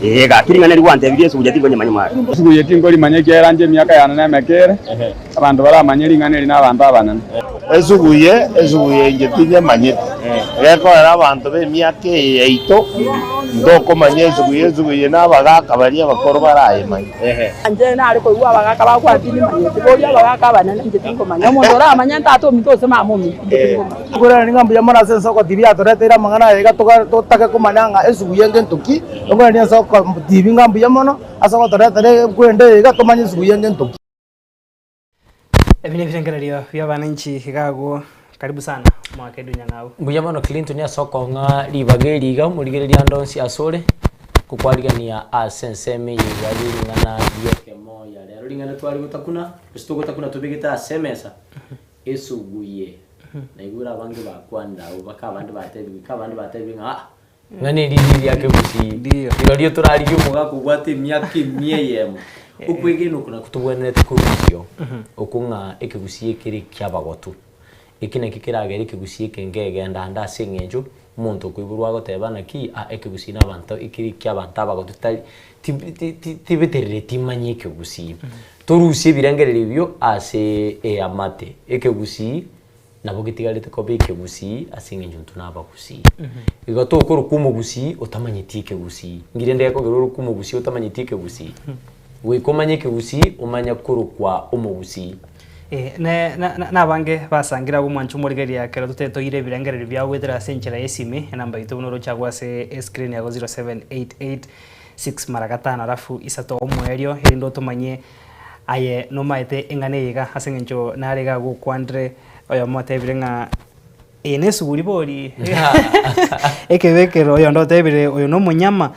ee, gaki ring'ana eri gwantebirie esuguya tinkonyemanya magega. Esuguya tinkorimanya ekiagera inche emiaka yane nemeke ere, Abanto baramanye ring'ana eri nabanto abanene. Esuguye, esuguye inche tinyemanyete, gekorera abanto b'emiaka eye yaito, ntokomanya esuguye, esuguye nabagaaka baria abakoro barayemanye. Inche nare koigwa abagaaka bagokwana tindimanyeti, boria abagaaka abanene inche tinkomanya. Omonto oramanye ntata ominto gose mama ominto, inche tinkomanya. Nkoiraneria ng'a mbuya mono ase ensoko TV yatoreteire amang'ana aya iga totake komanya ng'a esuguye ngento ki, nkoiraneria ensoko TV ng'a mbuya mono ase ogotoretera ekwende eye iga tomanye esuguye ngento ki. Ebi nebirengererio bi'abananchi iga agwo. Karibu sana omwaka Edwin Nyang'au. Mbuya mono Clinton ase okong'a ribaga eri iga omorigereria ande onsi asore, gokwarigania ase ensemo eye iga ye ring'ana ri'ekemoya. Rero ring'ana tware gotakuna, gose togotakuna tobegete ase emesa, esuguye. Naigure abange bakwanire abwo mpaka abande batebigwe, ika abande batebigwe ng'a aa, Ng'a neriri riake gusii. Rirorio torarigie omogaka obwate emiaka emia eyemo. Okwegena oko nakwo tobwenerete korusio, okwo ng'a ekegusii ekere ekiabagotu. Eki nakio keragere ekegusii eke nkegenda ande ase eng'encho, omonto okoiborwa agoteba naki, ah ekegusii na abanto ekere ekiabanto abagotu tari tibeterereti manye ekegusii. Torusie ebirengererio ebio ase eamate. Ekegusii. Nabo getigarete koba ekegusii ase eng'encho intwe nabagusii. Igo tokorokwa omogusii otamanyeti ekegusii. Nki rende gekogera orokwe omogusii otamanyeti ekegusii? Goika omanye ekegusii omanye korokwa omogusii. Eh, ne na na nabange basangire abwo mwanche omorigereria ekero totetoire ebirengererio biabo goetera ase enchera y'esimi, enamba yaito buna oroche agwo ase escreen yago 0788 mara gatano alafu isato omoerio erinde otomanyie Aye nomaete eng'ana eye iga, ase engencho nare iga gokwanire oyomo otebire ng'a eye nesuguri bori ekebekero, oyonde otebire oyo nomonyama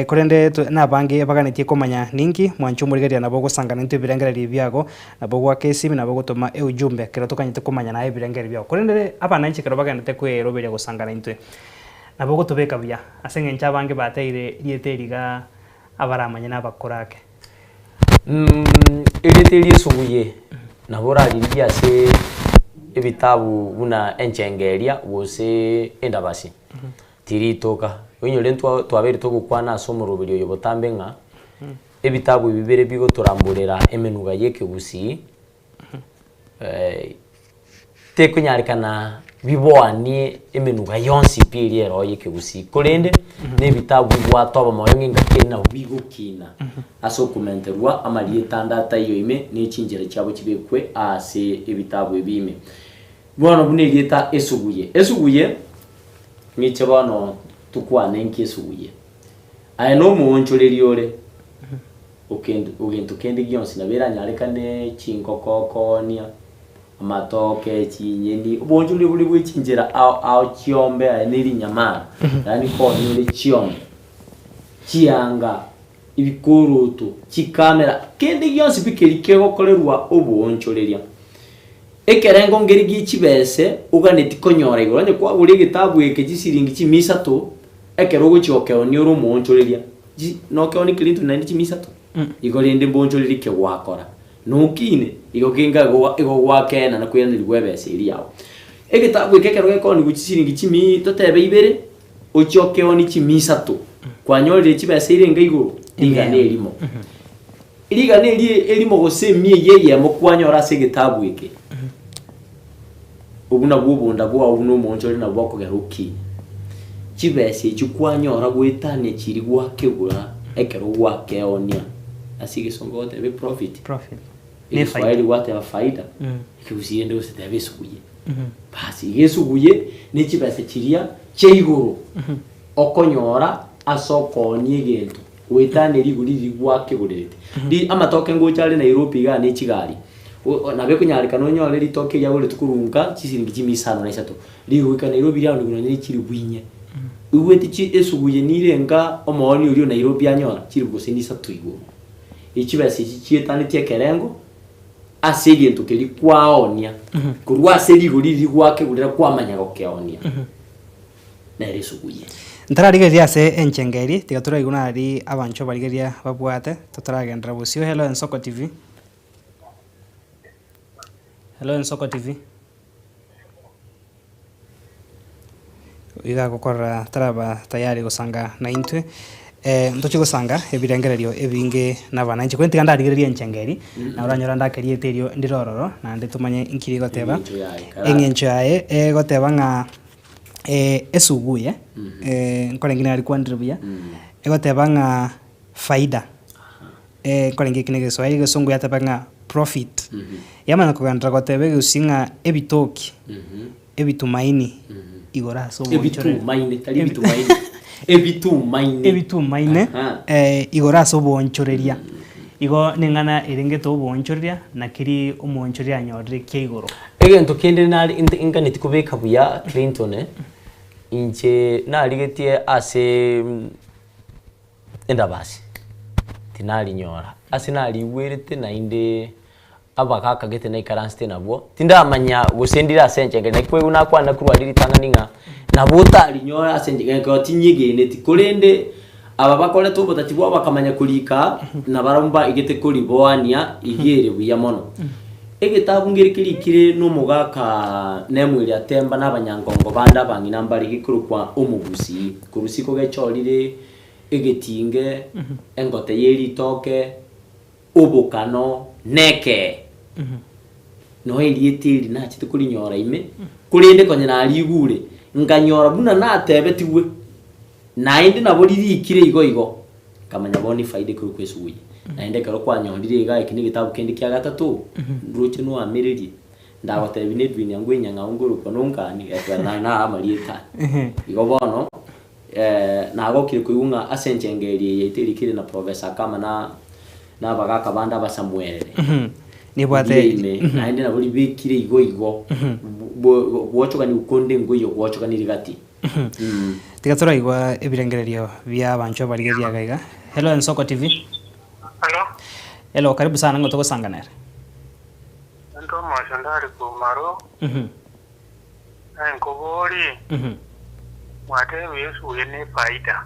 korende nabange baganetie komanya ninki mwanche omorigereria nabo ogosangana intwe ebirengererio biago, nabo ogoaka esimi nabo ogotoma eujumbe ekero tokanyete komanya naye ebirengererio biago. Korende abananchi ekero bagenderete kweroberia gosangana intwe, nabo ogotobeka buya ase engencho abange bateire rieta eri igaa abaramanye nabakore ake. Erieta eri esuguye nabo oraririgie ase ebitabu buna enchenge eria gose endabasi, tiritoka. Oinyore ntwa twabeire togokwana ase omoroberi oyo botambe ng'a ebitabu ebi bire bigotoramborera emenuga ya ekegusii. Tekonyarekana biboanie emenuga yonsi pi eria ero y'ekegusii, korende na ebitabu bibwate obomoyo ng'a engaki eri nabo bigokina ase okomenterwa amarieta ande ataiyo ime ne chinchera chiabo chibekwe ase ebitabu ebi ime. Bono buna erieta esuguye, esuguye ng'iche bono tokwane nki esuguye. Aye nomoonchoreria ore okend ogento kende gionsi nabo eranyarekane chingoko okoonia. Amatoke, chinyeni, obonchori oboria bwe chinchera ao ao chiombe aye ne rinyamara, yaani konya ore chiombe, chianga, ebikoroto, chikamera, kende gionsi pi keria kegokorerwa oboonchoreria. Ekerengo nkeri gie chibese oganeti konyora igoro, onye kwagora egetabu eke chisiringi chimia isato, ekero ogochia gokeonia ore omoonchoreria, chi nokeonia keria intwe naende chimia isato? Igo rende mbonchoreria kegwakora. Nokine, igo kenga igo gwakeena na koiranerigwa ebesa eria yao. Egetabu eke ekero gekoonigwa chisiringi chimia totebe ibere, ochie okeonie chimia isato, kwanyorire chibesa irenge igoro? Rigana erimo. Rigana eri erimo gose emia eyio eyemo kwanyora ase egetabu eke, obwo nabwo obonda bwao buna omoonchore nabwo bokogera okine. Chibesa echio kwanyora goetania chiria gwakegura ekero gwakeonia. Ase egesongo goteba eprofit, Profit. Ne egeswahili faida. gwateba faida, Mm. ekegusii rende gose teba esuguye. Basi iga esuguye ne chibesa chiria chia igoro okonyora ase okoonia egento goetania rigori riria gwakegorerete. Ri amatoke ngocha are Nairobi igaa ne chigari, o- o nabo ekonyarekana onyore ritoke riagoretwe korwa nka chisiringi chimia isano na isato, rigoika Nairobi riaonigwa nonye ne chilifu inye. Igwete chi esuguye nire nka omooni oria o Nairobi anyora chilifu gose nisato igoro. Echibesa echi chietanetie ekerengo ase egento keria kwaonia korwa ase rigori riria gwakegurera kwamanya gokeonia nere esuguye. Ntararigereria ase enchenga eria, tiga toraigwe nari abanchwa barigereria babwate, totaragenderera bosio. Hello Ensoko TV. Hello Ensoko TV. Iga agokorora taraba tayari gosanga naintwe, ntochie gosanga ebirengererio ebinge na abananchi. Korende tiga ndarigererie enchanga eria, na oranyore ndake rieta erio ndire ororo, naende tomanye inki rigoteba. Eng'encho yaye, kara. Eng'encho yaye egoteba ng'a esuguye, nkorenge nari kwanire buya, egoteba ng'a faida. Nkorenge eki na egeswahili, egesongo yateba ng'a profit. Yamanya kogenderera goteba egeusi ng'a ebitoki, ebitumaini igoro ase oboonchoreri. Ebitumaine, tari ebitumaini. Ebitumaine. Ebitumaine, Aha. igoro ase oboonchoreria. Igo neng'ana erengete oboonchoreria, nakeri omoonchoreria anyorire kia igoro. Egento kende nare int- inganeti kobeka buya Clinton, inche narigetie ase endabasi, tinarinyora. Ase narigwerete naende abagaka gete naikaransete nabwo, tindamanya gose ndire ase enchera naki kwaigwa nakwana korwa aria ritang'ani ng'a nabo otarinyore ase enchera ekero tinyegeneti. Korende aba bakorete obotati bwabo bakamanya korika, nabarabwo mbaigete koriboania iga ere buya mono. Egetabu nkere kerikire na omogaka Nemueli Atemba na abanyangongo bande abang'ina mbare gekorokwa Omogusii. Korwa isiko gechorire egetinge, engote ye ritoke, obokano, na ekee. Noe erieta eri nachete korinyora ime, korende konya narigure, nkanyora buna natebetigwe, naende nabo ririkire igo igo, nkamanya bono efaida ekorokwa esuguye. Naende ekero kwanyorire iga eki negetabu kende kia gatato, nroche noamererie, ndagotebia na Edwin ango enyang'au nkorokwa nonkani, geteba na naa amarieta aya. Igo bono. Nagokire koigwa ng'a ase enchenga eria yaito erikire na Professor Akama na na abagaka bande abasamuerere. Nibwate Riria ime, naende nabo ribekire igo igo gwochokanigwa konde nkoiyo gwochokaniri gati. Tiga toraigwa ebirengererio bia abanchwa barigereria iga iga. Hello Ensoko TV. Hello. Hello, karibu sana ng'o togosanga nere. Into omosio ndari kumaro. Naye nkoborie, Mwatebiwa esuguye nefaida?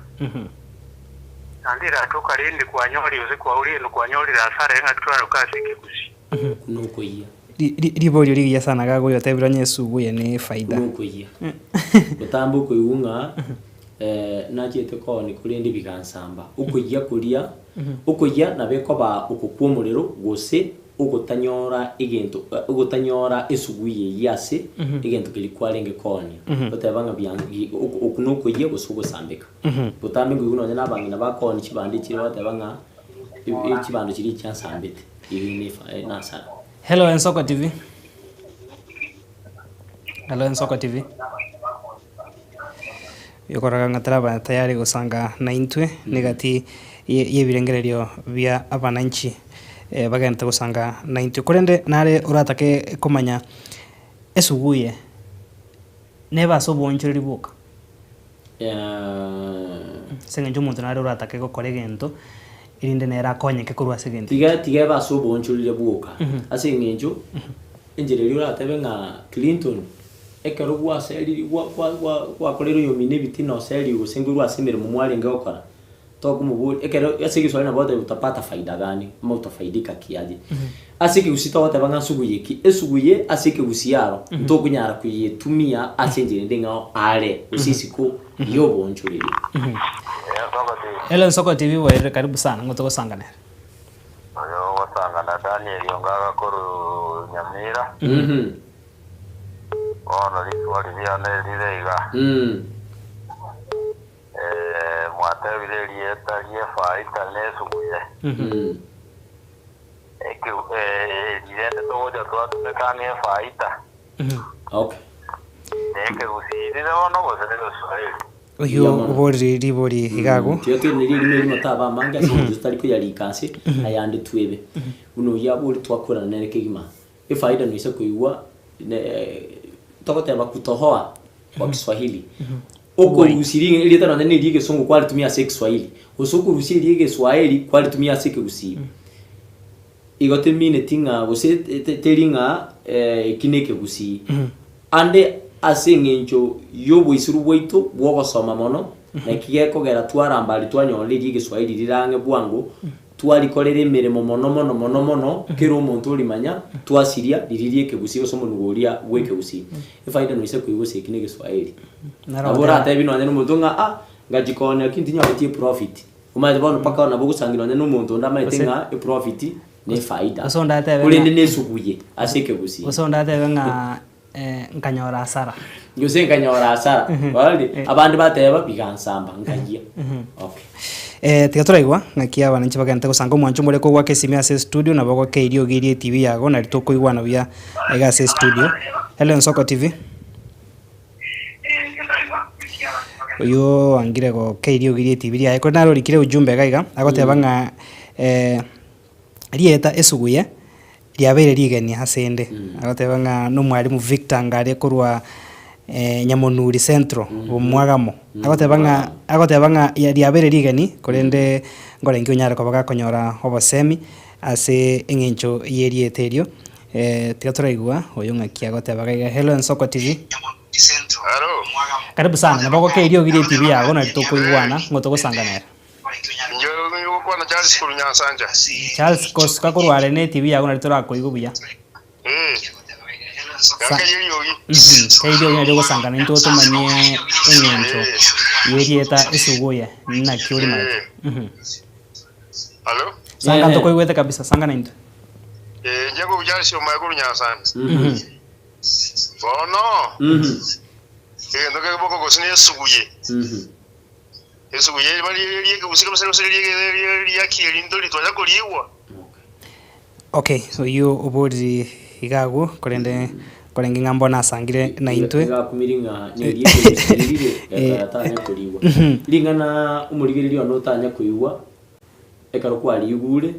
Naende eratoka rende kwanyorire gose kwaurire gento kwanyorire hasara eng'aki twaroka ase ekegusii. Nokoyia. Riborio rigiya sana gaga oyo otebire onye esuguye ne efaida. Nokoyia. Botambe okoigwa ng'a nachiete kooni korende bigansamba. Okoyia koria, okoyia nabo ekoba oko kwa omorero gose. ogotanyora egento ogotanyora esugui eyio ase egento keria kwarenge koonia. Goteba ng'a bia oku nokoyia gose ogosambeka. Botambe nkoigwa nonye na abang'ina bakoonia chibando echire bagoteba ng'a chibando chiria chiansambete, eyio ne efa ne hasara. Hello Ensoko TV. Hello Ensoko TV. Yokoraga ng'a taraba tayari gosanga naintwe negati ye yebirengererio bia abananchi bagente gosanga naintwe. Korende nare oratake komanya esuguye nebe ase oboonchoreri bwoka. Ase eng'encho omonto nare oratake gokora egento erinde nere akonyeke korwa ase egento Tiga ekio. tiga ebe ase oboonchoreri bwoka ase eng'encho enchera eria oratebe ng'a Clinton ekero gwaseriri gwa gwa gwa gwakoreire oyomino ebitina oserigwe gose nkorwa ase emeremo mwarenge gokora, tokomoboria ekero ase egeswahili nabo ogoteba utapata faida gani ama utafaidika kiaje. Ase ekegusii togoteba ng'a nsuguye ki, esuguye ase ekegusii aro ntokonyara koyetumia ase enchera ende ng'ao are gose isiko y'oboonchoreria. Hello Nsoko TV bwairire karibu sana ng'o togosanganera. Oyo ogosangana Daniel ongaga korwa Nyamira. Bono rituko riria nerire iga. Mwatebire erieta ri'efaita nesuguye. Eri rende togocha twatumeka ng'a efaita. Okay. Nekegusii rire bono gose negeswahili? Oyio oborire ribori iga agwo. Tiga toiranerie erimo erimo taba amange ase eng'encho totari koyarika ase ayande twebe. Buna oyio abori twakorana nere kegima. Efaida noise koigwa togoteba kutohoa kwa Kiswahili. Okorusia ring'ana erieta nonye na eria egesongo kwaritumia ase ekiswahili, gose okorusia eria egeswaeri kwaritumia ase ekegusii. Igo temineti ng'a gose teri ng'a eki na ekegusii. Ande ase eng'encho y'oboisiru bwaito bw'ogosoma mono, naki gekogera twaramba aria twanyora eria egeswahili rire ang'e bwango, Twarikorera emeremo mono mono mono mono, kera omonto orimanya, twasiria riria ri'ekegusii gose omonugo oria bw'ekegusii. Efaida noise koigwa gose eki negeswahili. Naro Nabo oratebi nonye na omonto ng'a ah, ngachikonya lakini tinyoreti eprofit. Omanyete bono mpaka nabo ogosangi nonye na omonto onde amaete Gose- ng'a eprofit ne efaida. Gose onde atebe Korende ng'a- nesuguye ase ekegusii. Gose onde atebe ng'a nkanyora hasara. Gose nkanyora hasara. Warorire? Abande bateba bigansamba nkayia. Okay. Eh, tiga toraigwa ng'aki abananchi bagente gosanga omwancho more kogwaka esimi ase estudio nabo ogoaka eriogi eria etv yago nari tokoigwana buya aiga ase estudio. Hello Ensoko TV. Oyio oangire goka eriogi ria etv riaye korende naro orikire ujumbe iga iga agoteba ng'a rieta esuguye riabeire rigeni asende, agoteba ng'a nomwalimu Victor Ngare korwa Nyamonuri Central, Bomwagamo. Agoteba ng'a agoteba ng'a riabeire rigeni korende nkorenge onyare koba gakonyora obosemi ase eng'encho y'erieta erio. Tiga toraigwa oyo ng'aki agoteba iga iga. Hello Ensoko TV. Karibu sana, nabo ogoka eriogi ria etv yago nari tokoigwana ng'o togosanga nere. Inche ngokwana Charles korwa Nyansancha. Charles kosuka korwa are ne TV yago nari torakoigwe buya. Eh. Sa- Gaka eriogi. Mhm, kei eriogi nari ogosangana intwe tomanye eng'encho yerieta esuguye naki orimaete. Mhm. Halo? Sanga ntokoigwete kabisa, sanga naintwe. Eh, inche korwa Charles omae korwa Nyansancha. Mhm. Bono. Egento kegeboka gose nesuguye. Esuguye riba ri'ekegusii kabisa gose ri'aki eri ntori twanya koriigwa. Okay, oyio oboriri iga agwo korende korenge ng'a mbono asangire naintwe. Igakumiri ng'a neri ekegusii rire gekogera tanya korigwa. Ring'ana omorigereria one otanya koigwa ekero kwarigure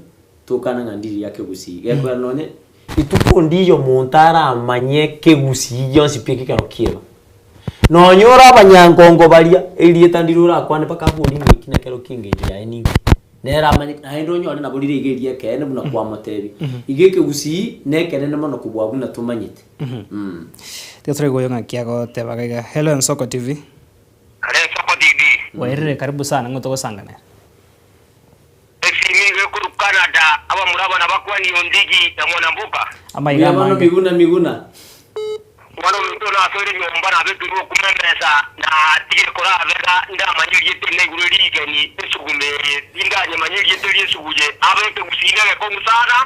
tokana ng'a ndiri ria kegusii. Gekogera nonye Rituko ndiyo omonto aramanye kegusii gionsi pi ekero kieba. Nonya ore abanyankongo baria, erieta ndire orakwane mpaka abori ng'a eki nekero kia engencho yaye ninki. Nere amanye, naende onyore nabo rire iga eria ekeene buna kwamotebia. Iga ekegusii nekenene mono kobua buna tomanyete. Tiga toraigwe oyo ng'aki agoteba iga iga. Hello Ensoko TV. Hello Ensoko TV. Bwairire karibu sana ng'o togosanga nere. Esimi iga ekorwa Canada, abamura aba nabakwanie Ondigi na Mwanambuka. Amaiga Mbuya mono amange. Miguna Miguna. Mwana ominto nasoire nyomba nabekirwe okuma emesa, natigire korabega ndamanye erieta eri naigure rigeni esugume eye, tindanyemanya erieta eri esuguye, abe ekegusii negekong'u sana.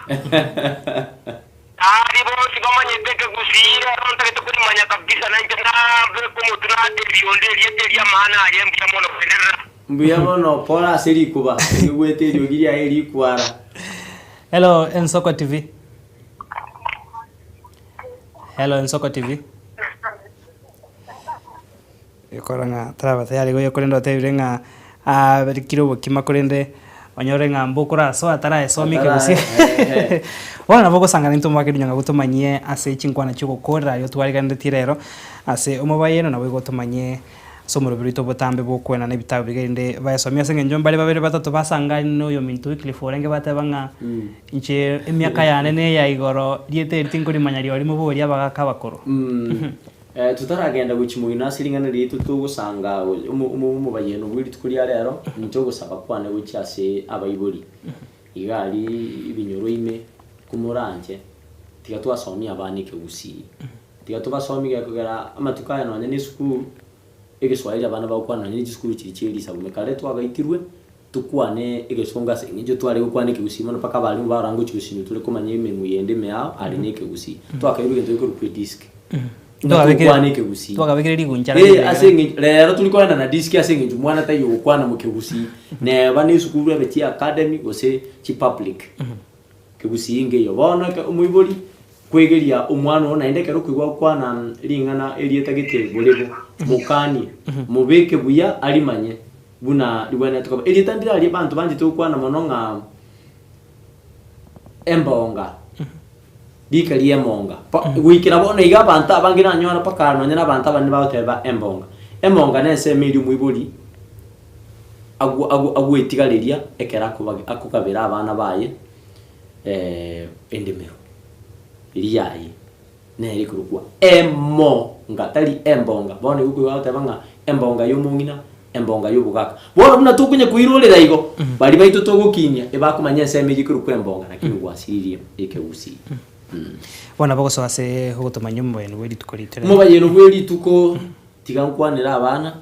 Aria bonsi bamanyete ekegusii rero ntagete korimanya kabisa nainche nabeke omotwe natebia onde erieta eri amaana aye mbuya mono genderera. Mbuya mono pole ase rikuba rigwete eriogi riaye rikwara. Hello Ensoko TV. Hello Ensoko TV. Ekora ng'a taraba tayari goya korende otebire ng'a aberikire obokima korende onyore ng'a mbokorasoa ataraesomia ekegusii. Bono nabo ogosangana intwe omwaka erinyonga gotomanyie ase chinkwana chiogokorera aria otwariganeretie rero ase omobayeno nabo igo otomanyie Ase omorobio oito botambe bw'okoenana ebitabu biga erinde baesomie ase engencho mbare babere batato basangane na oyominto Wycliffe orenge bateba ng'a inche emiaka yane neya igoro rieta eri tinkorimanya riori moborie abagaka abakoro. Totaragenda gochia moino ase ring'ana riaito togosanga omobayeno bwe rituko ria rero, inche ogosaba kwane gochia ase abaibori iga aria ebinyoro ime komoranche tiga twasomia abana ekegusii. Tiga tobasomie gekogera amatuko aya nonya na esukuru, egeswahili abana bagokwana nonya ne chisukuru chiria chie risabume. Kare twagaitirwe, tokwane egesongo ase eng'encho tware gokwana ekegusii mono mpaka abalimu barora ngochia gosinywa tore komanya emenwa yende ime yao are na ekegusii. Twakairwe egento gekorokwa edisk, ng'a tokwane ekegusii. Twakabekire rigunchara Eh, riria ase eng'encho rero tori koenda na disk ase eng'encho mwana taiyo ogokwana mokegusii, neba na esukuru ebe chi academy gose chi public. Kegusii nkeiyo. Bono eke omoibori kwegeria omwana oo naende ekero okoigwa agokwana ring'ana erieta gete borebo, mokanie, mobeke buya arimanye buna ribwenerete koba. Erieta ndire aria abanto banchete gokwana mono ng'a embonga, rika ri'emonga. Pa goikera bono iga abanto abange nanyora mpaka nonye na abanto abanene bagoteba embonga. Emonga na ensemo eria omoibori agwo agwo agwetigareria ekero akoba akogabera abana baye endemero eria yaye, nere ekorokwa emonga, tari embonga. Bono igo okoigwa bagoteba ng'a embonga ya omong'ina, embonga ya obogaka. Bono buna tokonya koirorera igo, baria baito togokinia ebakomanya ensemo eyio ekorokwa embonga lakini gwasiririe ekegusii. Bono nabo ogosoa ase ogotomanya omobayeno bwe rituko riito rero. Omobayeno bwe rituko tiga nkwanere abana,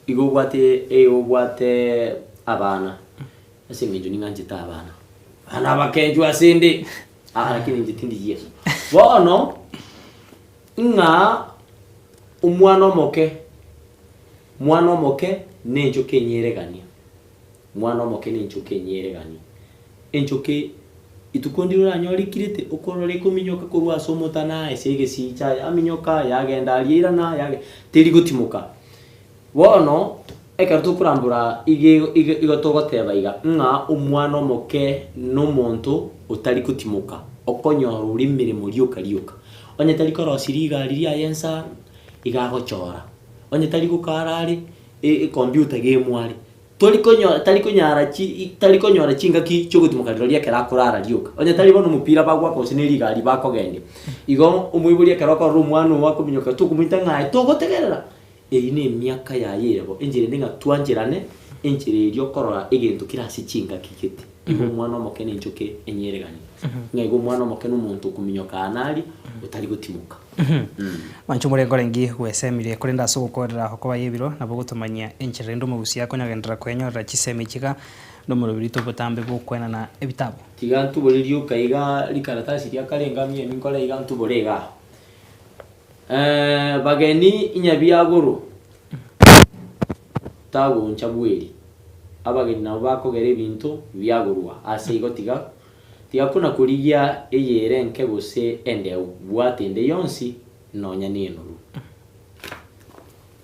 igo obwate igo obwate abana. Ase eng'encho ning'anchete abana, abana abakenchwa ase 'nde, aa lakini inche tindi Yeso. Bono, ng'a omwana omoke, mwana omoke na enchoka enyeregania, mwana omoke na enchoka enyeregania. Enchoka ituko ndire oranyore ekirete, okorora ekominyoka korwa ase omotana ase egesicha, yaminyoka yagenda aria irana yage teri gotimoka. Bono ekero tokorambora iga iga igo togoteba iga, ng'a omwana omoke nomonto otari gotimoka, okonyora ore emeremo rioka rioka. Onye tari korosia rigari riaye ensa, iga agochora, onye tari gokara are, e- ecomputer gemware, tori konyo tari konyara chi tari konyora chingaki chiogotimoka rirorio ekero akorara rioka. Onye tari bono omopira bagwaka gose ne rigari bakogendia. Igo omoibori ekero okorora omwana oo akominyoka tokomoita ng'a aye togotegerera. Eyio nemiaka yaye ere bo, enchera ende ng'a twancherane, enchera eria okorora egento kere ase chingaki gete. Igo omwana omoke nenchoke enyeregani. Ng'a igo omwana omoke nomonto okominyoka aa na aria, otari gotimoka. Mwanche omorenge orenge gwesemirie, korende ase ogokorera okoba y'ebiro nabo ogotomanyia enchera rende omogusia akonyagenderera kwenyorera chisemi chiga nomoroberi oito obotambe bw'okwenana ebitabu. Tiga ntubore rioka iga rikaratasi ria kare ngamia emi nkore iga ntubore igaa. Bageni inyabiagoro tagoncha bweri, abageni nabo bakogera ebinto biagorwa. Ase igo tiga tiga kona korigia eyere enke gose endeu, bwata ende yonsi nonya nenoru.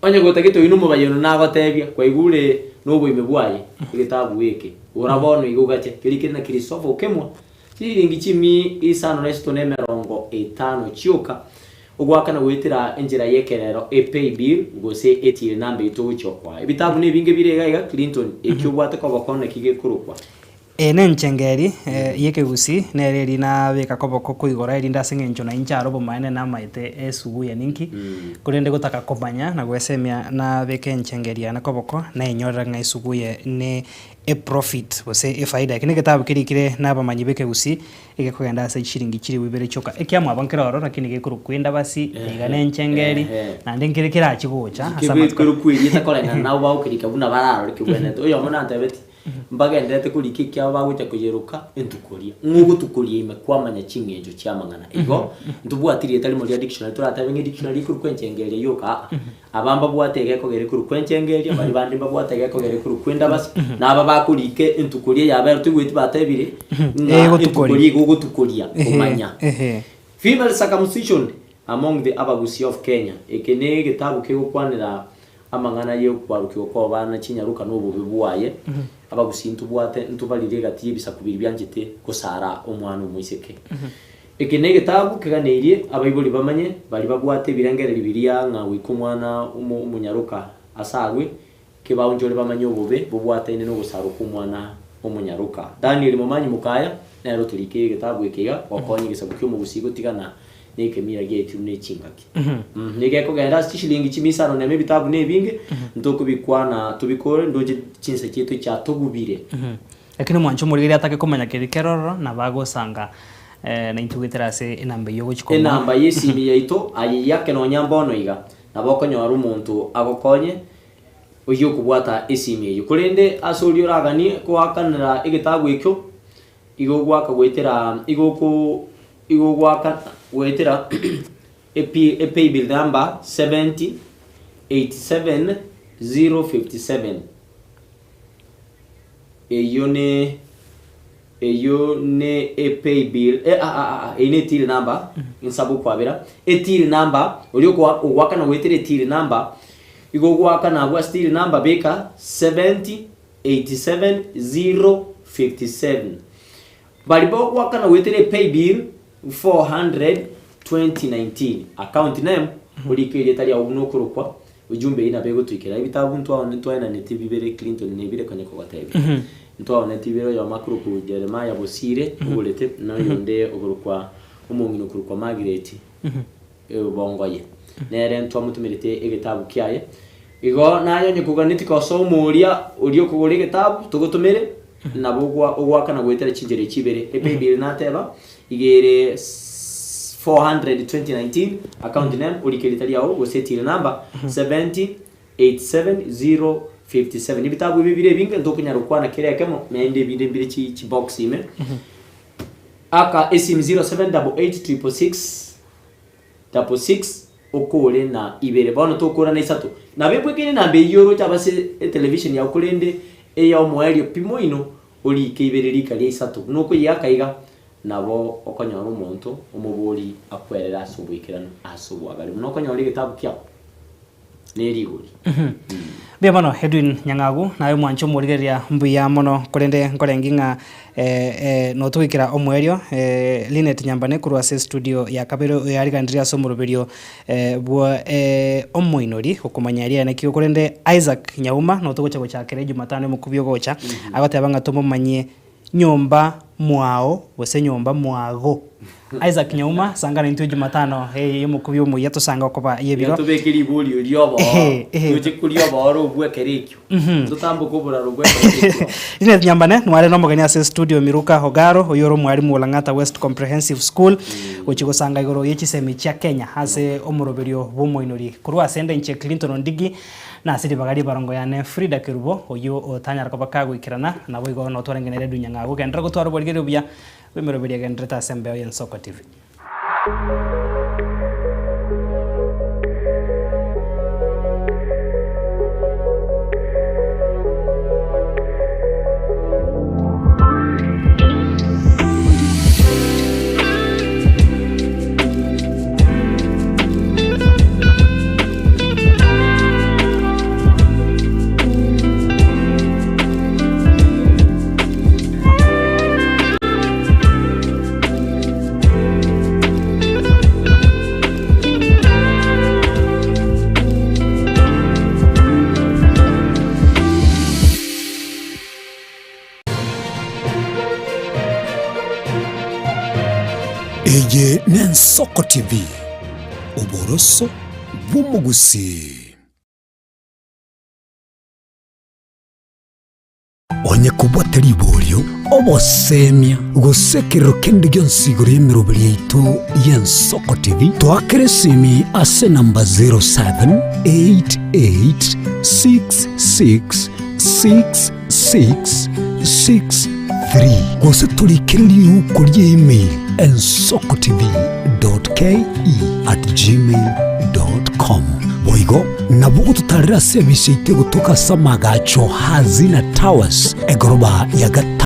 Onye gotagete oyio nomobayeno nagotebia, kwaigure noboime bwaye, egetabu eke, gora bono iga ogache, keria kere na Christopher Okemwa, Chisiringi chimi isano na isato na emerongo etano chioka, ogoakana goetera enchera y'ekerero e paybill gose e till number eye togochia okoa. Ebitabu nebinge bire iga iga Clinton, ekio obwate koboko naki gekorokwa. Eye nenchengeri y'ekegusii, nere eria nabeka koboko koigora erinde ase eng'encho na inche are obomaene namaete esuguya ninki, korende gotaka komanya na gwesemia nabeke enchengeri yane koboko, nainyorera ng'a esuguye ne eprofit gose efaida. Eke negetabu kerikire nabamanyi b'ekegusii, egekogenda ase chishilingi chilifu ibere chioka. Ekiamwabo nkere ororo lakini gekorokwa endabasi, iga nenchengeri, naende nkere kerachi gocha ase amatuko. Kebekerwe erieta koreng'ana nabo bagokerika buna bararore kebwenerete. Oyomo nantebeti, Mbagendererete korika ekiabo bagocha koyeroka entukoria, ng'a ogotukoria ime kwamanya ching'encho chi'amang'ana. Igo, ntobwati rieta rimo ria dictionary toratebe ng'a edictionary ekorokwa enchengeria yoka aa. Aba mbabwate egekogera ekorokwa enchengeria, baria bande mbabwate egekogera ekorokwa endabasi, na aba bakorika entukoria yabere toigweti batebire ng'a Egotukoria. entukoria igo ogotukoria komanya. Ehe. Female circumcision among the Abagusia of Kenya, eke ne egetabu kegokwanera Amang'ana y'okwarokigwa kw'abana chinyaroka na obobe bwaye, Abagusii ntobwate ntobarire egati y'ebisaku biria bianchete gosara omwana omoiseke. Eke negetabu keganeirie abaibori bamanye baria babwate ebirengererio biria ng'a goika omwana omonyaroka asarwe, kebaonchore bamanye obobe bobwataine nogosarwa kw'omwana omonyaroka. Daniel Momanyi Mokaya nere otorikeire egetabu eke iga gokonya egesaku ki'omogusii gotigana nekemira giaetirwe ne chingaki. Nigo ekogenda ase chishilingi chimia isano nemo ebitabu na ebinge, ntokobikwana tobikore ndoche chinsa chiaito chiatogubire. Lakini omwancho omorigereria atake komanya keria kere ororo nabo agosanga naintwe goetera ase enamba eyio ogochia komoa. Enamba y'esimi yaito aye yake nonya mbono iga, nabo okonyora omonto agokonye oyio okobwata esimi eyio. Korende ase oria oraganie koakanera egetabu ekio, igo ogwaka goetera igo oko igo ogwaka goetera epi epaybill number 70 87 057 eyio ne eyio ne epaybill eh ah ah ah eyio ne till number nsabe okwabera etill number oria okoa ogoakana goetera etill number igo ogoakana abwo ase till number beka 70 87 057 Baria bagoakana goetera epaybill 400 2019 Account name orike erieta riao buna okorokwa ujumbe eyio nabo egotoikera ebitabu ntwaone ntwaenaneti bibere Clinton nebire konya kogotebia ntwaoneti bibere oyomo akorokwa Jeremiah Bosire ogorete na oyonde okorokwa omong'ina okorokwa Margaret Bongoye nere ntwamotomerete egetabu kiaye. Igo naye onye koganeti kosoa omoria oria okogora egetabu togotomere, nabo ogwa ogoakana goetera chinchera echi ibere. Epaybill nateba iga ere 400 2019 account name orike erieta riao gose till number 70 87 057. Ebitabu ebi bire ebinge ntokonyara gokwana kera ekemo naende ebinde mbire chi chibox ime. Aka esimi 0788 666 66 okore na ibere bono tokora na isato. Nabo ebwekaine enamba eyio oroche ase etelevision yao korende eya omoerio pi moino orike ibere rika ria isato. Buna okoyiaka iga nabo okonyora omonto omobori akwerere ase oboikeranu ase oboagare buna okonyora egetabu kiao. Ne rigori. Mbuya mono Edwin Nyang'agu, naye omwanche omorigereria mbuya mono korende nkorengi ng'a notogoikera omoerio Linet Nyambane korwa ase estudio ya kabere oyariganirie ase omoroberio bwa omoinori okomanya eria naki korende Isaac Nyauma notogocha gochakera ejumatano omokubi ogocha agoteba ng'a tomomanyie Nyomba mwao gose nyomba mwago. Isaac Nyauma, sanga naintwe Jumatano eye y'omokubi omuya tosange okoba y'ebiro. Tiga tobeke riborio ri'obooro, Ehe, ehe. toche koria obooro obwo ekero ekio, totamboke oboraro bwa ekero ekio. Linet Nyambane nware nomogeni ase studio Miruka Ogaro oyio ore omwalimu o Lang'ata West Comprehensive School gochia gosanga igoro ye chisemi chia Kenya ase omoroberio bw'omoinori korwa ase ende inche Clinton Ondigi Nase ribaga ri'ebarongo yane Frida Kerubo, oyio otanyara koba kagoikerana, naboigo notwarenge nere Edwin Nyang'au genderera gotwara oborigereria obuya bw'emeroberio egendererete ase embeo y'Ensoko TV. Eye n'Ensoko TV, oboroso bw'omogusii. Onye kobwate riborio, obosemia, gose ekerero kende gionsi igoro y'emeroberi yaito y'Ensoko TV, toakere esimi ase enamba 0788666663 gose torikere riuko ria email ensokotv.ke@gmail.com. Boigo nabo ogototarera ase ebise yaito egotoka ase amagacho Hazina Towers, egoroba ya gata.